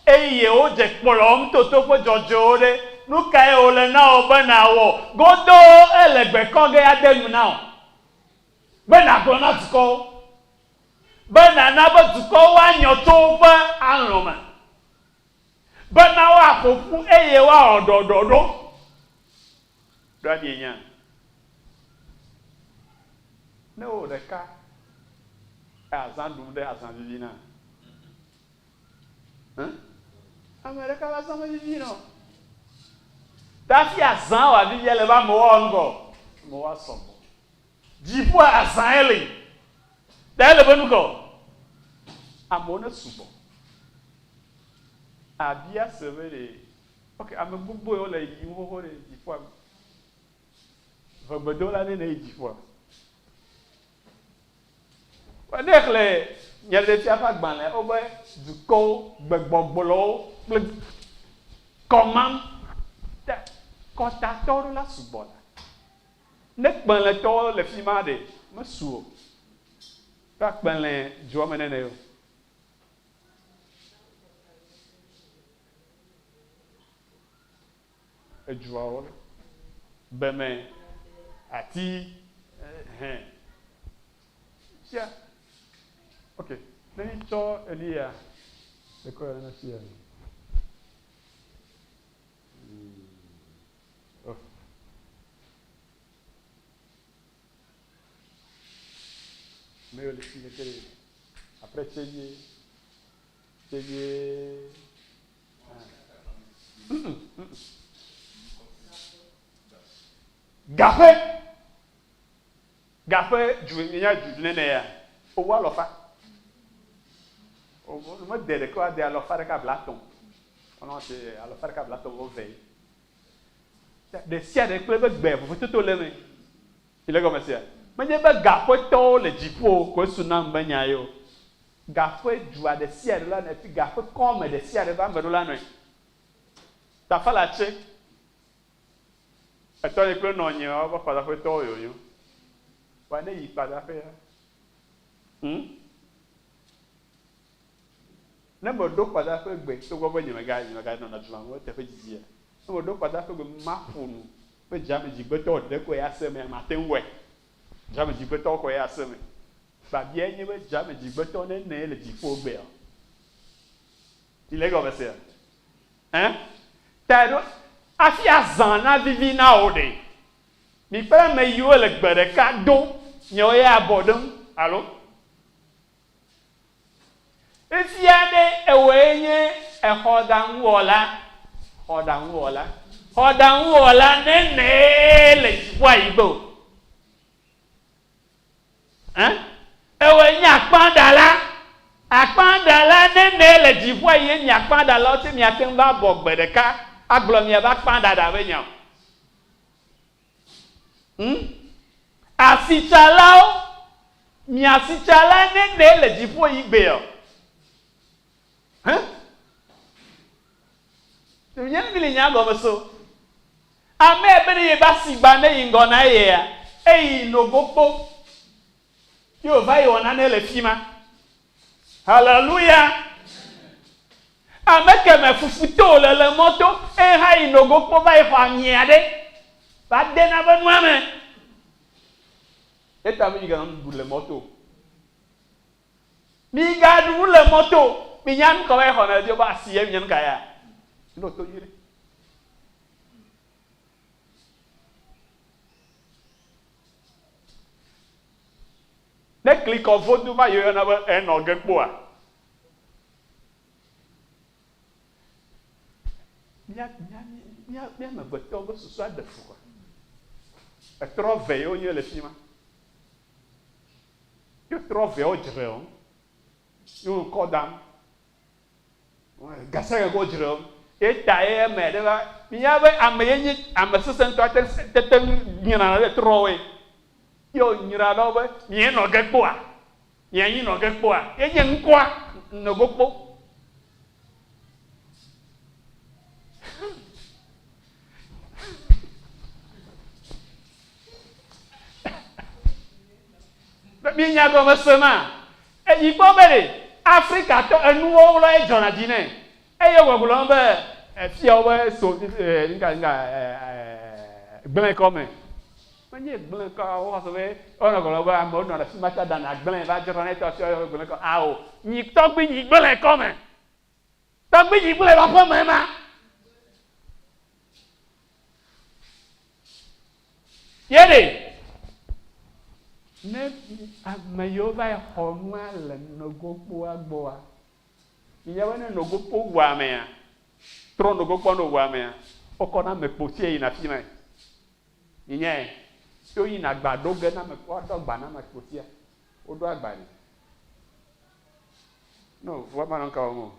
eye wodze kplɔm to toƒe dzɔdzɔewo ɖe, nu kae wòle na wò be nàwɔ? Godoo ele gbe kɔ ge ade nu na wò be nàgblɔ na dukɔwo, be nàna be dukɔwo anyɔ tso woƒe alɔ̃ me, bena woaƒo ƒu eye woawɔ ɖɔɖɔɖo. Ɖoa mienya, ne wò ɖeka azã ɖum ɖe azã vivina? Hã? Ame ɖeka ƒe azã mevivina o. Ta hafi azã wòavivi ele be amewo woawɔ nu vɔ. Amewo asɔ gbɔ. Dziƒoa azãe li. Ta ele be nu ka o? Amewo ne sugbɔ. Abia se be ɖe, ok, ame gbogbo yiwo le yiyim xoxo ɖe dziƒoa, ʋegbedola ɖe ne yi dziƒoa. Ne èxlẽ Nyaɖeɖefia ƒe agbalẽa, wobe dukɔwo, gbegbɔgblɔwo kple kɔmam te kɔtatɔwo ɖo la sugbɔ la. Ne kpẽletɔwo le fi ma ɖe, mesu o. Va kpẽle dzoa me nene o. Edzoawo beme ati hɛn fia. Ok, ne mi tsɔ Eliya ekɔ ya na fia. Oh. Me yo le fi le après tsedie tsedie Gaƒe gaƒe du minya du nene ya owu alɔfa o me de ɖeke wa de alɔfa ɖeka bla tɔn ɔnɔ se alɔfa ɖeka bla tɔn vɔ ve ɖe sia ɖe kple be gbe vovototo le eme le gɔme sia menye be gaƒetɔwo le dziƒo koe su nam be nya ye o Ga ƒe dua ɖe sia ɖe la nɔe fi ga ƒe kɔme ɖe sia ɖe ƒe ame ɖo la nɔe. Tafalatse, etɔnye kple nɔnye woƒe kpadaƒetɔwo yonyo. Wa ne yi kpadaƒea, hm? Ne meɖo kpadaƒe gbe togbɔ be nye mega nye mega nɔna dua me teƒe didia, ne meɖo kpadaƒe gbe maƒo nu. Be dzame dzigbetɔ ɖe koe ase mea, mate ŋu wɔe. Dzame dzigbetɔ koe ase me. Biabiae nye be dzame dzigbetɔ nene le dziƒo gbea? Mi le egɔme sea? Ẽ? Ta ɖo hafi azã navivi na wò ɖe. Mi kple ame yiwo le gbe ɖeka do miawo ya abɔ ɖe ŋu, alo? Fifia ɖe ewɔe nye exɔɖaŋuwɔla, xɔɖaŋuwɔla, xɔɖaŋuwɔla nenee le dziƒo ayi gbe o. Ẽ? Ewɔe nye akpãɖala, akpãɖala nenee le dziƒo ayi ye mi akpãɖalawo tse miate ŋu va bɔ gbe ɖeka agblɔ miaƒe akpãɖaɖa ƒe nya o. Ŋ? Asitsalawo, mi asitsala nene le dziƒo yi gbea? Hẽ? Nye mi le nya gɔme so. Ame be ne ye ba sigba ne yi ŋgɔ na yea, eyi nogokpo. Ye wòva yi wɔ nane le fi ma. Haleluya! Ame ke me fufu to le le mɔ to, eye hã yi nogo kpɔ va yi xɔ amia ɖe va de na be nua me. Eta mi ga nu ɖu le mɔ to. Mi ga ɖu nu le mɔ to. Mi nya nu ka va yi xɔ na dio ba asi ye mi nya nu ka ya. Ɖo to nyuiɖe. Ne klikɔ vodu va yi woyɔna be enɔ ge kpoa? Mía mía mía mía amegbetɔwo ƒe susua ɖe fu kwa. Etrɔ ve ye wonye le fi ma. Ye trɔ veawo dzre wo. Ye wokɔ dam. Gasiagake wodzre wo. Ye ta ye eme ɖe va minya be ame ye nye ame sesẽ ŋutɔ ate tete ŋu nyrana ɖe trɔwoe. Ye wònyra ɖe wo be mienɔ ge kpoa? Mianyi nɔ ge kpoa? Ye nye ŋkɔa nɔ go kpo. Minya gɔme se ma? Eyi kpɔ be ɖe Afrikatɔ enuwɔwlɔ ye dzɔna dzi nɛ. Eye wògblɔ be efiawo be so ŋka ŋka gblẽ kɔ me. Menye gblẽ kɔ woxɔ se be wonɔ gblɔ be amewo nɔ afi ma tsa ɖana gblẽ va dzra ne tɔ fiawo gblẽ kɔ. Ao, nyi tɔgbi nyi gblẽ kɔ me. Tɔgbi nyi gblẽ le aƒe me ma. Ye ɖe, ne ame yiwo va yi xɔ nua le nogokpoa gbɔa, minya be ne nogokpo wu amea, trɔ nogokpoa ne wòwu amea, wokɔna ame kpotia yina afi mae. Minyae? Ye woyina agba ɖo ge na ame, woaɖo agba na ame kpotia. Woɖo agba nɛ. Ne wòvua, manɔ ŋka wɔm o.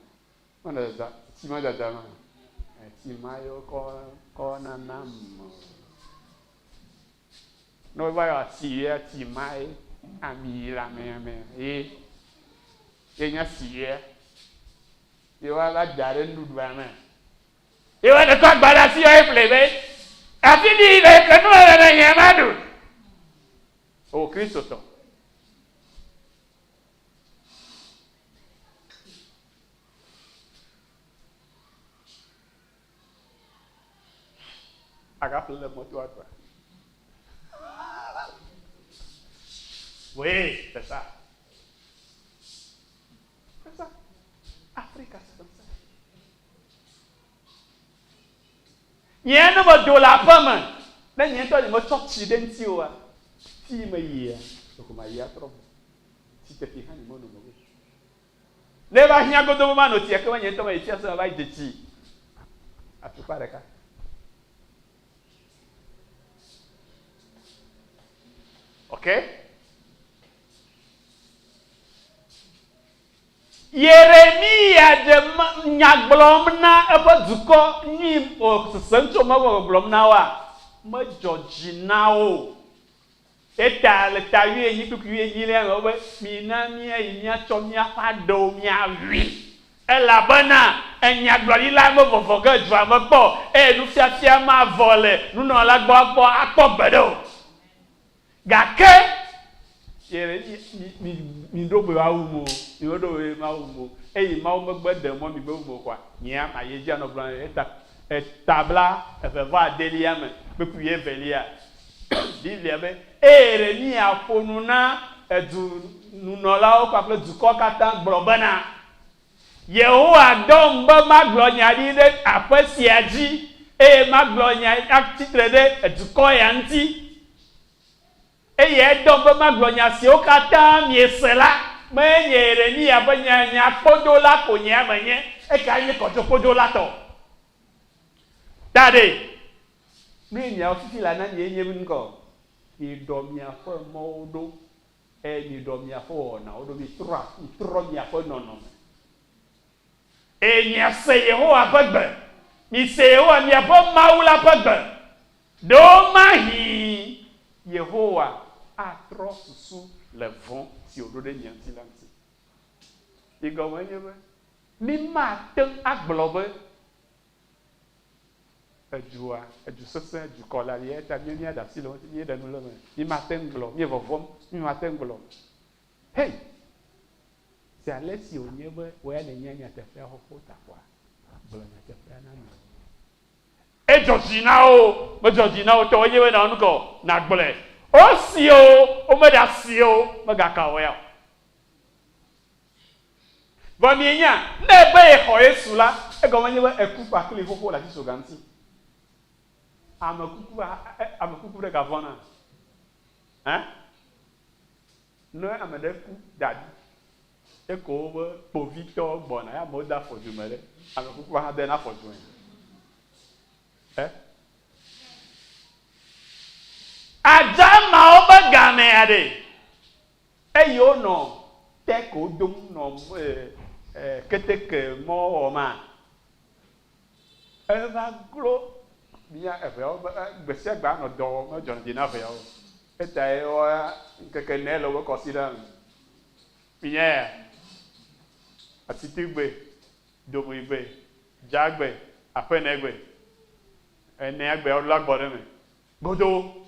Menɔ dada, tsi ma dada ma. Tsi ma ye wokɔ kɔ nana me. Ne wova yɔ tsi ye tsi ma ye ami yi le amea me ye ye nye tsi ye. Ye woava da ɖe nuɖuɖua me. Ye woaɖe kɔ agba ɖe asi yɔ ye ƒle be afi ɖi le ƒle nu le le nye ma ɖu. O Kristotɔ. Agaƒle le mɔto aɖua. Oui, c'est ça. C'est ça. Afrika, c'est comme ça. Nye ne medo le aƒe me, ne nye ŋutɔ nyemetsɔ tsi ɖe ŋuti oa, fi yi meyia, ɖeko mayi atrɔ gbɔ. Tsi teti hã nyemeno me o. Ne eva hiã godo be mano tsia, ekema nye ŋutɔ meyi fiase me va yi dze tsi atukpa ɖeka. Ok? Yeremiya ɖe nya gblɔm na eƒe dukɔ nyui o sesem tso Mawu gbɔ gblɔm na woa, medzɔ dzi na wo o. Eta le ta wuienyi kpukpui wuienyilia me be, Mina míayi míatsɔ míaƒe aɖewo míawui, elabena enyagblɔɖila mevɔvɔ ge dua me kpɔ o, eye nufiafia mavɔ le nunɔla gbɔ akpɔ akpɔ gbeɖe o. Gake Yeremiya, mi, mi, miɖo be woawum o, mi meɖo be mawum o, eye Mawu megbe ɖe mɔ migbe wum o kɔa, nyea mayi edzi anɔ gblɔm eta, eta bla eve vɔ adelia me. kpukpui evelia, Biblia be, Eye Yeremiya ƒo nu na edu nunɔlawo kpakple dukɔ katã gblɔ bena, Yehowa dɔm be magblɔ nya ɖi ɖe aƒe sia dzi, eye magblɔ nya atsi tre ɖe dukɔ ya ŋuti. Eye edɔm be magblɔ nya siwo katã miese la. Menye Yeremiya ƒe nya nyakpɔdola ko nyea menye, ekae nye kɔdzokpodola tɔ. Ta ɖe, nu yi miawɔ fifi la na mie nye ŋkɔ, miɖɔ miaƒe mɔwo ɖo, eye miɖɔ miaƒe wɔnawo ɖo, mitrɔ, mitrɔ miaƒe nɔnɔme. Eye miase Yehowa ƒe gbe, mise Yehowa miaƒe Mawu la ƒe gbe. Ɖewomahi Yehowa atrɔ susu le vɔ̃ si wòɖo ɖe mia ŋuti la ŋuti. Yi gɔme enye be, mímate ŋu agblɔ be edua, edu sesẽ, dukɔ le ali eya ta míawo míaɖe asi le eŋuti, míeɖe nu le eme. Mímate ŋu gblɔ, míevɔvɔ̃m, mímate ŋu gblɔ. Hei! Zi ale si wònye be wò ya nènya nyateƒea xoxo ta koa, gblɔ nyateƒea na amewo. Edzɔ dzi na wo, medzɔ dzi na wo tɔ enye be na nukɔ nàgblɔe. Wosi o, womeɖe asi o, megaka wò ya o. Vɔ mienya, ne ebe yexɔ Yesu la, egɔme nye be eku kpakpli xoxo le atitsoga ŋuti. Ame kuku, ame kuku ɖe gavɔ̃na? Ẽ? Ne ame ɖe ku da ɖi, eko wobe kpovitɔ gbɔna ye amewo de afɔ du me ɖe, ame kukua hã dena afɔ du me. Ɛ? Adzamawo be gamea ɖe, eye wonɔ tɛko dom nɔ keteke mɔ wɔma, eva glo mía eveawo be gbe sia gbe anɔ dɔ wɔm, medzɔna dzi na eveawo. Etae woa ŋkeke ene le woƒe kɔsiɖa me. Minyaea? Asitigbe, domeigbe, dzagbe, aƒenegbe. Enea gbeawo la gbɔ ɖe eme godoo.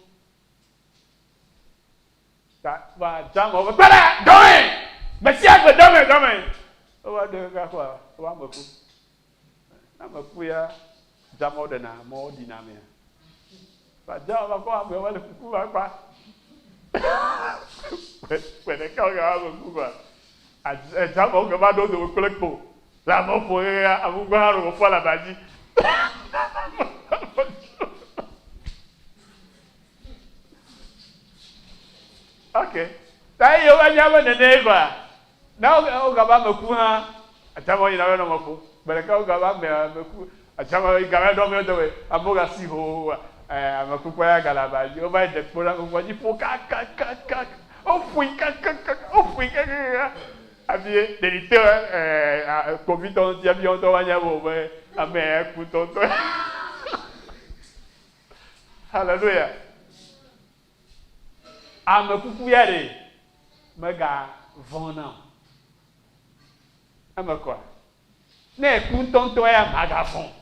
Ta va dzama woƒe kpe ɖe dɔme! Gbe sia gbe dɔme dɔme! Wova ɖo kaka kpɔa, wova ame ku. Ne ame ku ya, dzamawo ɖena amewo ɖina amea. Va dzama va kpɔ amewo va le kuku va kpa. Gbe ɖeka wogava ame ku kɔa, dzamawo gava ɖo dome kple kpo le amewo ƒo xexea, ame gbogbo hã ɖo wòfɔ le aba dzi. Ok. Ta eye wova nya be nene kɔa, ne wogava ame ku hã, adzamawo yina va nɔ ame ƒom. Gbe ɖeka wogava ame ame ku, adzamawo yi gava ɖo amewo dome, amewo gasi hoo, ame kukua ya gale aba dzi. Wova yi de kpo ɖe ame kukua dzi ƒo kakakakaka, woƒoe kakakaka, woƒoe kakakaka hafi ɖeɖi te kpovitɔ ŋuti hafi woawo ŋutɔ va nya be be amea ya ku ŋutɔŋutɔ. Haleluya. Ame kuku ya ɖe megavɔ̃na o. Eme kɔa? Ne eku ŋutɔŋutɔ ya magavɔ̃ o.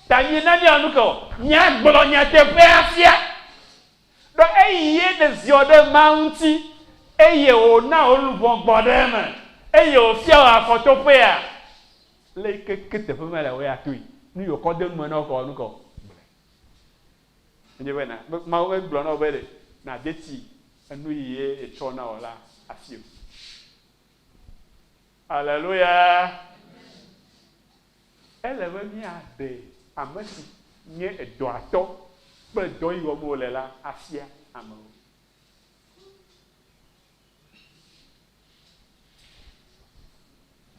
Ta míena míawɔ nu ka o? Míagblɔ nyateƒea fia. Ɖo eyi ye nèziɔ ɖe Mawu ŋuti, eye wòna wò luʋɔ gbɔ ɖe eme, eye wòfia wò afɔtoƒea. Le yi ke ke teƒe mele o ya toe. Nu yi wòkɔ de nu me na wò kɔ nu ka o? Gblɔe. Enye be na, Mawu megblɔ na wò be ɖe nàde tsi enu yi ye yetsɔ na wò la afi o. Aleluya! Ele be míaɖe ame si nye edɔa tɔ kple dɔ yi wɔm wòle la afia amewo.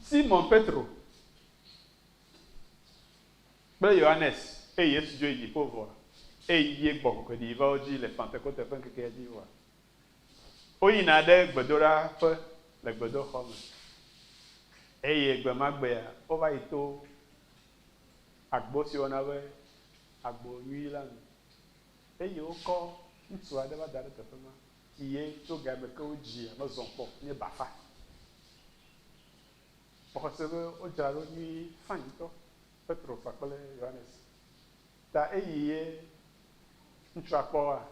Simon Petro kple Yohanes eye Yesu dzo yi dziƒo vɔa, eyi ye gbɔ kɔkɔe ɖi va wo dzi le Pantekote ƒe ŋkekea dzi vɔa, woyina ɖe gbedoɖaƒe le gbedoxɔ me. Eye gbe ma gbea, wova yi to agbo si woyɔna be Agbo Nyui la nu. Eye wokɔ ŋutsu aɖe va da ɖe teƒe ma, si ye tso ga yi me ke wodzia mezɔ kpɔ o, nye bafa. Mexɔ se be wodzra ɖo nyuie fine ŋutɔ, Petro kpakple Yohanes. Ta eyi ye ŋutsua kpɔ woa,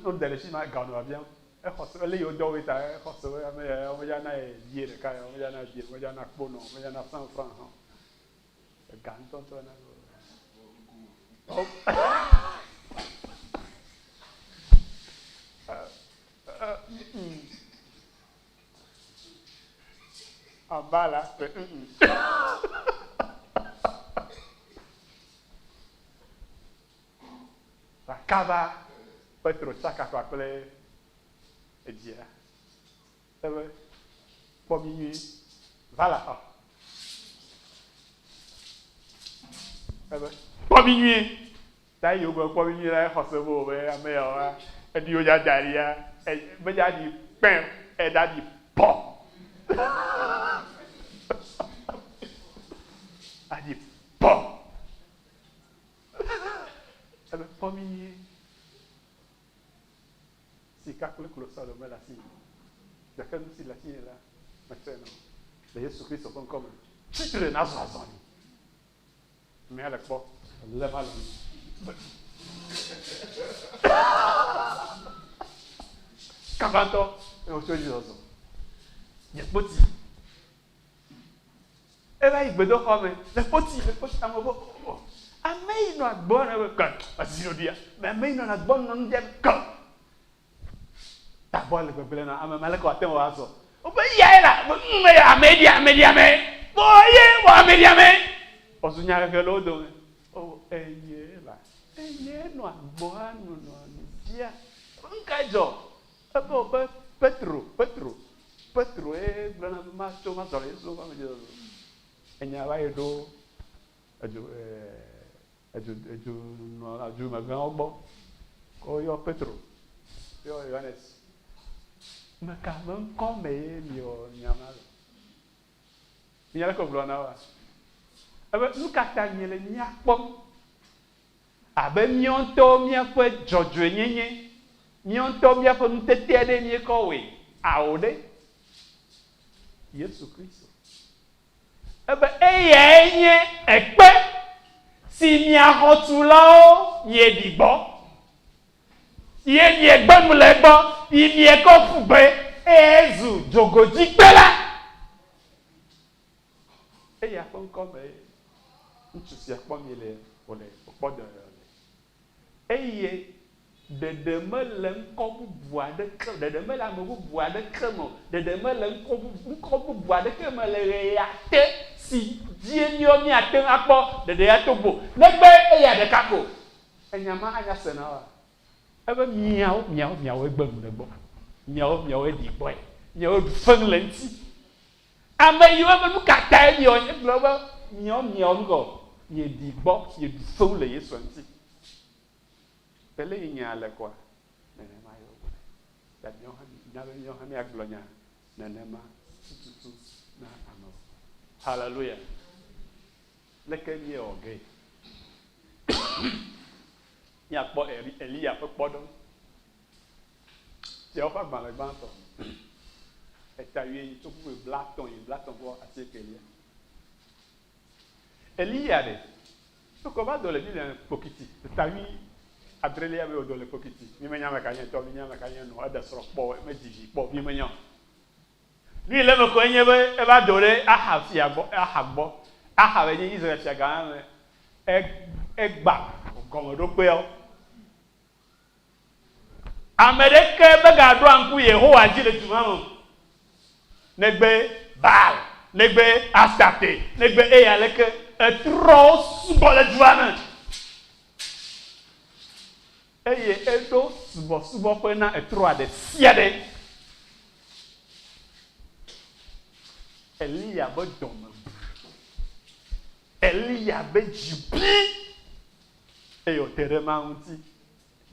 wode ɖe fi ma ga nɔ biam. Exɔ se be le yi wodɔ woe ta exɔ se be ame ya womedza na ye bie ɖeka ya, womedza na bie, womedza na kponɔ, womedza na cent franc hã o. Ega ŋutɔŋutɔ na be. En bas là, c'est Va kaba Petro tsaka kpakple edzia. Ebe kpɔ mi nyuie. Va la xɔ. Ebe kpɔ mi nyuie. Ta yi wogblɔ kpɔ mi nyuie la exɔ se be be ame yawoa eɖi wo dza da ɖia me dza ɖi kpɛ eɖa ɖi pɔ. Aɖi pɔ. Ebe kpɔ mi nyuie. Sika kple klosalo mele asinye o, gake nu si le asinye la, metsɔe na wò. Le Yesu Kristo ƒe ŋkɔ me, tsi tre nàzɔ azɔli. Amea le kpɔ, elé va le nu. Kaba ŋutɔ, eye wòtso edzi zɔzɔ. Nye kpoti. Eva yi gbedoxɔ me le kpoti, le kpoti, amewo be, oh, oh, ame yi nɔa gbɔ nɔ be kɔ, ezi ɖoɖia, ame yi nɔna gbɔ nɔ nu ɖem kɔ. Tagbɔ le gbegblẽ na ame ma leke wòate ŋu azɔ. Wobe yae la, be ŋ eya ame ɖi ame ɖi ame. Bo ye wɔ ame ɖi ame. Wòzu nyahehe le wo dome. O eye la, eye nɔa gbɔa nɔnɔ nu bia. Ŋka dzɔ? Ebe wobe Petro, Petro, Petro ye gblɔ na be matso mazɔ le Yesu ƒe ame dzi zɔzɔ. Enya va yi ɖo edu edu edu nɔla dumegãwo gbɔ. Woyɔ Petro, yɔ Yohanes. Meka be ŋkɔ me ye miwɔ nya ma le? Nya leke wògblɔ na woa? Ebe nu ka ta miele mía kpɔm abe míawo ŋutɔwo míaƒe dzɔdzɔenyenye, míawo ŋutɔwo míaƒe ŋutete aɖee míekɔ wɔe? Ao ɖe! Yesu Kristo. Ebe eyae nye ekpe si mia xɔtulawo mieɖi gbɔ, ye miegbe nu le egbɔ, yi miekɔ ƒu gbe, eyae zu dzogodzikpe la. Eya ƒe ŋkɔ mee ŋutsu sia kpɔ mi le wòle wòkpɔ dɔyɔyɔ le. Eye ɖeɖe mele ŋkɔ bubu aɖeke, ɖeɖe mele ame bubu aɖeke me o, ɖeɖe mele ŋkɔ bubu, ŋkɔ bubu aɖeke me le ɣea te si dzie míawo míate ŋu akpɔ ɖeɖe ya to go, negbe eya ɖeka ko. Enya ma anya se na woa? Ebe miawo, miawo, miawoe gbe nu le egbɔ. Miawo, miawoe ɖi gbɔe. Miawoe ɖu feŋ le eŋuti. Ame yiwo be nu ka tae miewɔ nye gblɔ be miawo miawo nu kɔ mieɖi gbɔ mieɖu fewu le Yesu ŋuti. Be le yi nya le kɔa nenema ye wogblɔe. Ta miawo hã nya be miawo hã miagblɔ nya nenema tututu na amewo. Hallelujah. Leke miewɔ gee? Míakpɔ Eliya ƒe kpɔɖeŋu. Fiawo ƒe agbalẽ gbãtɔ, eta wuienyi tso kpukpui blaetɔ̃ yi blaetɔ̃ vɔ asiekelia. Eliya ɖe, tokɔ va do le Biblia me kpokiti, eta wui adrelia be wòdo le kpokiti. Mi menya ame ka nye tɔ, mi nya ame ka nye nɔ, eɖe srɔ̃ kpɔ, medzi vi kpɔ, mi menya o. Nu yi le eme koe nye be eva do ɖe Ahab fia gbɔ, Ahab gbɔ. Ahab enye Israel fiagã me, egba gɔmeɖokpeawo. Ame ɖeke megaɖoa ŋku Yehowa dzi le du ma me o, negbe Baal, negbe Astarte, negbe eya leke etrɔwo subɔ le dua me. Eye eɖo subɔsubɔƒe na etrɔa ɖe sia ɖe. Eliya be dɔme bu. Eliya be dzi bi. Eye wòte ɖe Mawu ŋuti.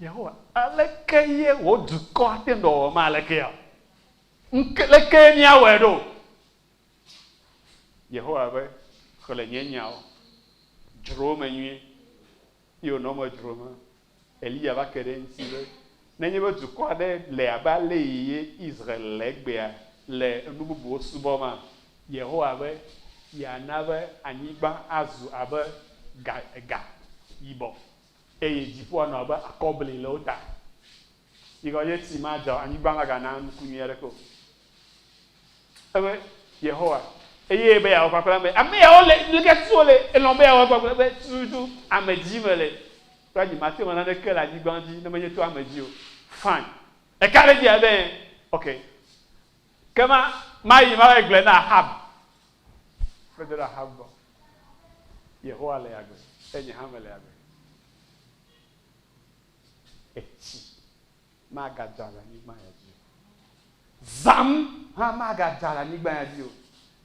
Yehowa, aleke ye wò dukɔ ate ŋu wɔwɔm alekea? Ŋke leke míawɔe ɖo? Yehowa be, Xlẽ nye nyawo, dzro wo me nyuie. Eye wònɔ eme dzrom. Eliya va ke ɖe eŋuti be, nenye be dukɔ aɖe le abe ale yi ye Israel le egbea le nu bubuwo subɔma, Yehowa be yeana be anyigba azu abe ga, ga yibɔ, eye dziƒo anɔ abe akɔbli le wo ta. Yi gɔme nye tsi madza o, anyigba magana nuku nyui aɖeke o. Ebe Yehowa, eye be yeawɔ kpakple ame, ame yawo le, leke tu wole, elɔ̃ be yeawɔ kpakple be tututu ame dzi mele. Kple nye mate ŋu naneke le anyigba dzi ne menye to ame dzi o. Fine. Eka ɖe edzi abe ok. Ke ma mayi mava yi gblɔe na Ahab. Medo ɖe Ahab gbɔ. Yehowa le agbe eye nye hã mele agbe. Etsi magadza le anyigba ya dzi o. Zãm hã magadza le anyigba ya dzi o,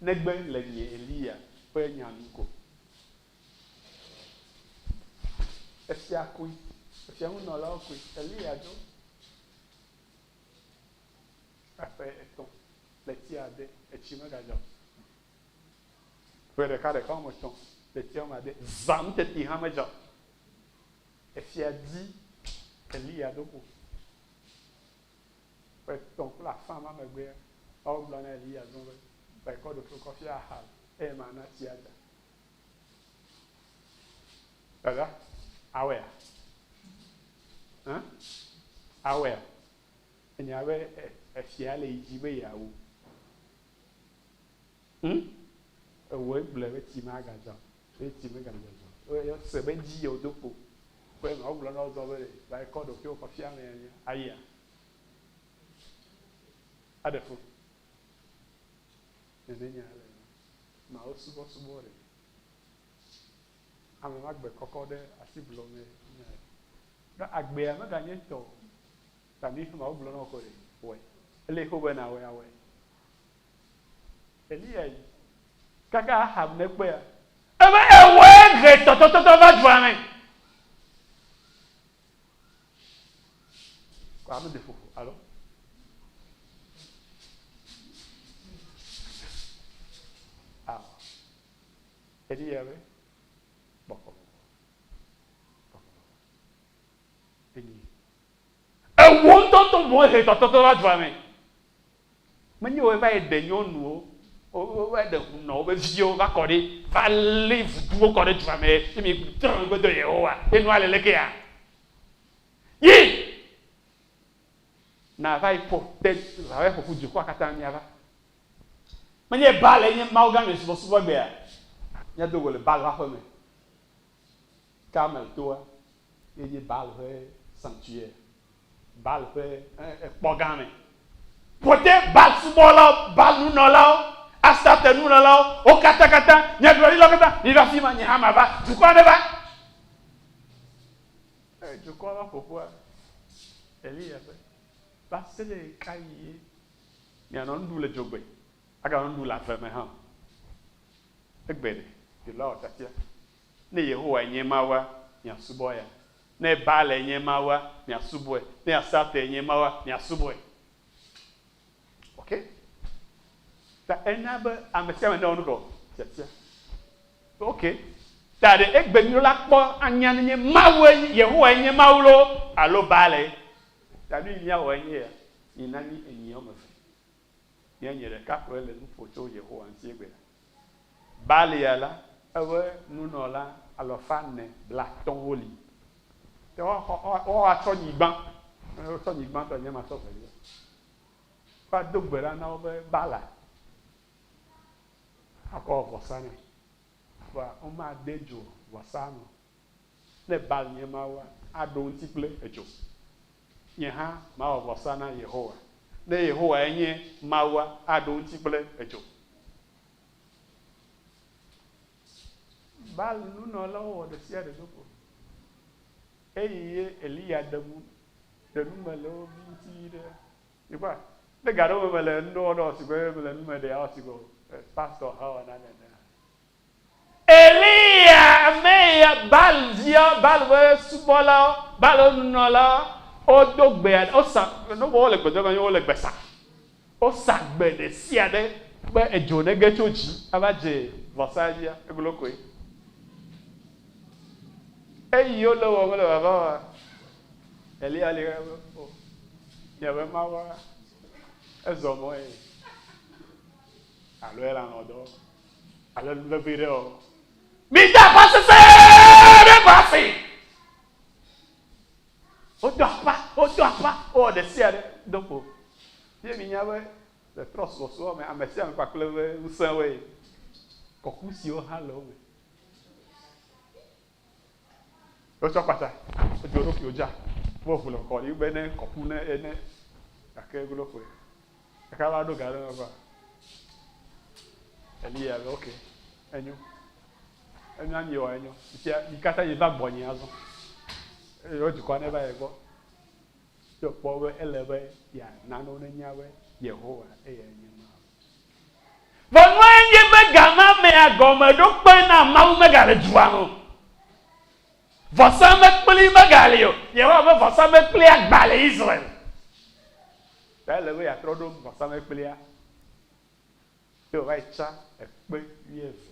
negbe le nye Eliya ƒe nya nu ko. Efia koe, efia ŋunɔlawo koe Eliya dzo. Eƒe etɔ̃, ɣleti ade, etsi megadza o. Ƒe ɖeka ɖeka woame etɔ̃, ɣleti woame ade, zãm teti hã medza o. Efia di Eliya do go. Ƒe etɔ̃ kple afã ma megbea, Mawu gblɔ na Eliya zɔ be, Va yi kɔ ɖokuiwò kɔ fia Ahab, eye mana tsi adza. Dada, awɔea? Hã? Awɔea? Enya be efia le yi dzi be yeawu. Hm? Ewɔe gblɔe be tsi magadza o. Eye tsi megale dzɔdzɔ o. Eye se be dzi ye wodo kpo. Ƒe ma wogblɔ na wo zɔ be ɖe va yi kɔ ɖokuiwò kɔ fia ame ya ayia? Aɖe fu. Nene nya le Mawu subɔsubɔ ɖe. Ame ma gbe kɔkɔ ɖe asiblɔ me nya. Ɖo agbea meganye tɔ o. Ta mi Mawu gblɔ na wo ko ɖe wɔe. Ele xo be nawɔe awɔe. Eliya yi. Kaka Ahab nekpɔea, ebe ewɔe he tɔtɔtɔtɔ va dua me. Kɔ ame de ƒoƒo alo? Awo. Eliya be bɔkɔ bɔkɔ. Bɔkɔ bɔkɔ. Enyi. Ewo ŋutɔŋutɔ boŋ he tɔtɔtɔ va dua me. Menye woe va yi ɖe nyɔnuwo, wova ɖe hunɔwo be viwo va kɔ ɖi, va lé vuduwo kɔ ɖe dua me ye mi trɔ megbe do Yehowa. Ye nua le lekea? Yi! Na va yi ƒo te, va yi ƒo ƒu dukɔa katã miava. Menye Baal ye nye Mawu gã mi subɔsubɔ egbea. Míado go le Baal ƒe aƒe me. Karmel toa ye nye Baal ƒe sanctuaire, Baal ƒe ekpɔ gã me. Ƒote Baal subɔlawo, Baal nunɔlawo, Astarte nunɔlawo, wo katã katã, nyagblɔɖilawo katã, miva afi ma, nye hã mava, dukɔa neva. Eye dukɔa va ƒoƒua Eliya ƒe va se ɖe ɣekaɣi ye mianɔ nu ɖu le dzogbe, aganɔ nu ɖu le ave me hã o. Egbe ɖe, ɖela wɔ tiatia. Ne Yehowae nye Mawua, miasubɔ eya. Ne Baalae nye Mawua, miasubɔe. Ne Asartee nye Mawua, miasubɔe. Ok? Ta ena be ame sia ame newɔ nu kɔ tiatia. Ok. Ta ɖe egbe mi la kpɔ anya nenye Mawue, Yehowae nye Mawu loo alo Baalae. Ta nu yi míawɔ enye ya, mina mí enyi woame eve. Míanye ɖeka koe le nu ƒo tso Yehowa ŋuti egbea. Balia la, eƒe nunɔla alafa ene blaatɔ̃ woli. Ke woatsɔ nyigba, wotsɔ nyigba tɔ nye matsɔ velia. Woado gbe ɖa na wo be Bala akɔ vɔsa nɛ. Vɔa womade dzo vɔsa me o. Ne Baal nye Mawua, aɖo ŋuti kple edzo. Nye hã mawɔ vɔsa na Yehowa. Ne Yehowae nye Mawua, aɖo ŋuti kple edzo. Baal nunɔlawo wɔ ɖe sia ɖe do kpo. Eyi ye Eliya ɖe nu ɖe nu me le wo vi ŋuti ɖe. Mikpɔa? Ne ga ɖewo me mele nu ɖewo wɔm sigbe be mele nu me ɖea wɔ sigbe o. Pastor hã wɔna nenea. Eliya, ame ya Baal via, Baal ƒe subɔlawo, Baal ƒe nunɔlawo, wodo gbe aɖe, wosa, ne wole gbe dom anyi, wole gbe sa. Wosa gbe ɖe sia ɖe be edzo nege tso dzi ava dze vɔsa dzia, eglo koe. Eyi wole wɔm le vava wa, Eliya li be, o, miaƒe Mawua, ezɔ mɔ ye, alo ele alɔ̃ dɔ. Ale nu vevi ɖe o. Mide aƒa sesẽ ɖe eƒe asi. Wodo aƒa, wodo aƒa, wowɔ ɖe sia ɖe do kpo. Ye minya be le trɔsubɔsubɔ me, ame sia ame kpakple eƒe ŋusẽwoe. Kɔkusiwo hã le wo me. Wotsɔ kpatsa, wodo wo ɖokui wodza, wo ʋu le kɔkɔ ɖi be ne kɔpu ne ene gake glo koe. Gake va ɖo ga ɖe me kɔa. Eliya be ok, enyo. Enyo anyi wɔ enyo. Fifia yi katã yi va gbɔnye azɔ. Eye wo dukɔa ne va ye gbɔ. Ye wòkpɔ be ele be yeana ne wonenya be Yehowa eyae nye Mawu. Vɔ nue nye be ga ma mea gɔmeɖokpe na Mawu megale dua me o. Vɔsamlekpui megali o. Yehowa ƒe vɔsamlekpuia gbã le Israel. Ta ele be yeatrɔ ɖo vɔsamlekpuia. Ye wòva yi tsa ekpe wuieve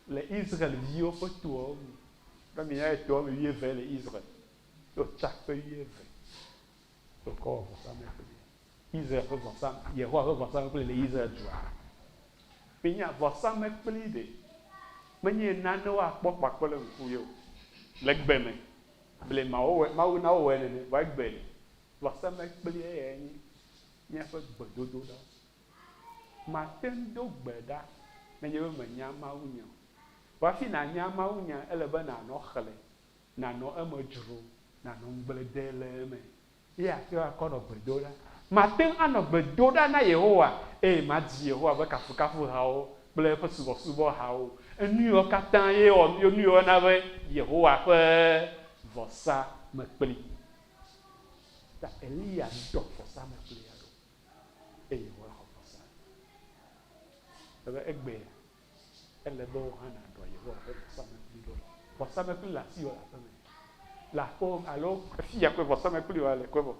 le Israel-viwo ƒe toawo me. Be minya be toa me wuieve le Israel. Ye wòtsa kpe wuieve. Wòkɔ wɔ vɔsamlekpui. Israel ƒe vɔsa, Yehowa ƒe vɔsamlekpui le Israel dua me. Minya vɔsamlekpui ɖe menye nane woakpɔ kpakple ŋku ye o. Le gbe me, blema wowɔe, Mawu na wowɔe nene, vɔ egbe ɖe, vɔsamlekpui eyae nye míaƒe gbedodoɖawo. Mate ŋu do gbe ɖa nenye be menya mawunya o. Vɔ hafi nànya mawunya, ele be nànɔ xlẽ, nànɔ eme dzrom, nànɔ ŋugble dem le eme. Ye ate ŋu akɔ nɔ gbe dom ɖa. Mate ŋu anɔ gbe dom ɖa na Yehowa eye madzi Yehowa ƒe kafukafuhawo kple eƒe subɔsubɔhawo. Enuyiwo katã ye wɔ nu yiwo na be Yehowa ƒe vɔsamlekpui. Ta Eliya ɖɔ vɔsamlekpuia ɖo eye Yehowa xɔ vɔsa. Ebe egbea ele be wò hã nàɖɔ Yehowa ƒe vɔsamlekpui ɖo. Vɔsamlekpui le asiwò le aƒeme, le aƒewò me alo afi ya koe vɔsamlekpui wa le koe vɔ.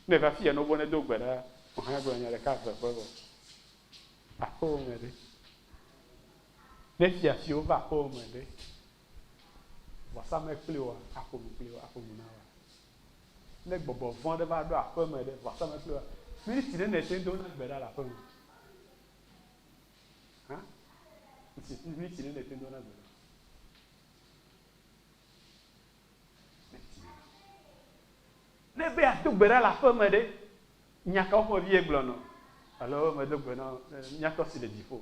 Ne eva afi ya ne wobe nedo gbe ɖa, wò hã gblɔ nya ɖeka eve koe vɔ. Aƒewò me ɖe. Ne fiafiwo va aƒewò me ɖe, vɔsamlekpui wa aƒo nu kpli wo, aƒo nu na woa? Ne gbɔgbɔ vɔ̃ ɖe va ɖo aƒeme ɖe, vɔsamlekpui wa, miniti nene te ŋu dona gbe ɖa le aƒeme? Hã? Ŋuti, miniti nene te dona gbe ɖa? Miniti nene. Ne be yeado gbe ɖa le aƒe me ɖe, nya kawo ƒomevi ye gblɔnɔ? Alo medo gbe na mía Tɔ si le dziƒo,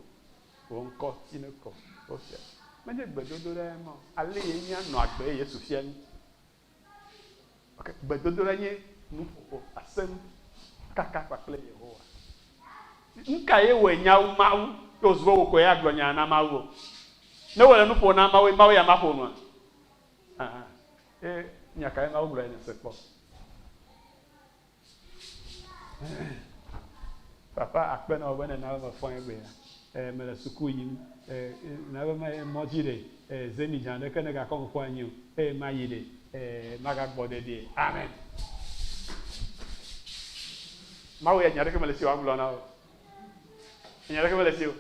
wò ŋkɔ si nekɔ, wò fia. Menye gbedodoɖa ye ma o. Ale ye míanɔ agbe ye Yesu fia mí. Ok, gbedodoɖa nye nuƒoƒo, asem kaka kpakple Yehowa. Nu kae wɔe nya wu Mawu ye wòzu be wò koe agblɔ nya na Mawu o? Ne wòle nu ƒom na Mawu, Mawu ya maƒo nua? Aha. Ye nya kae Mawu gblɔ ye nèse kpɔ? Papa akpe na wò be nèna be mefɔ egbea. E, mele suku yim. E, na be me mɔ dzi ɖe. E, zemidza aɖeke negakɔ ŋku anyi o. Eye mayi ɖe. E, magagbɔ dedie. Amen. Mawu ya nya aɖeke mele si wòagblɔ na wò. Nya aɖeke mele si o.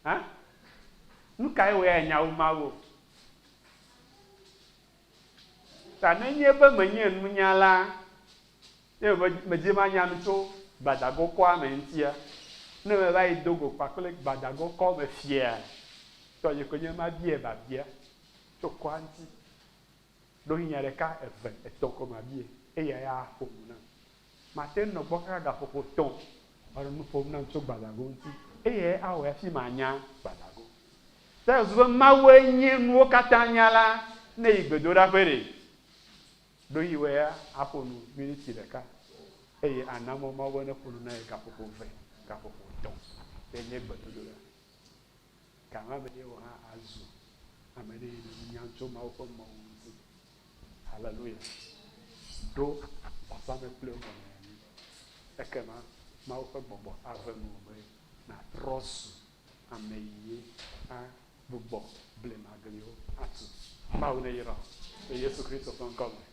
Hã? Nu kae wò ya nya wu Mawu o? Ta nenye be menye nunyala eye medi be manya nu tso gbadagokɔa me ŋutia, ne meva yi do go kpakple gbadagokɔ me fia, tɔnye koe nye mabiae biabia tso kɔa ŋuti. Ɖewohĩ nya ɖeka, eve, etɔ̃ ko mabiae, eya ya aƒo nu nam. Mate ŋu nɔ gbɔ kaka gaƒoƒo tɔ̃ wòanɔ nu ƒom nam tso gbadago ŋuti. Eyae awɔe hafi manya gbadago. Ta wòzu be Mawue nye nuwo katã nyala ne yi gbedoɖaƒe ɖe. Ɖohi wɔ ya aƒo nu miniti ɖeka eye ana mɔ Mawu be neƒo nu na ye gaƒoƒo ve, gaƒoƒo tɔ̃ ye nye gbedodoɖa. Gama me ye wò hã azu ame ɖe yi le nu nyam tso Mawu ƒe mɔwo ŋuti. Haleluya. Ɖo vɔsamlekpuiwo gɔme anyi. Ekema Mawu ƒe gbɔgbɔ ave nuwò be nàtrɔ zu ame yi agbugbɔ blemagliwo atu. Mawu neyra wò le Yesu Kristo ƒe ŋkɔ me.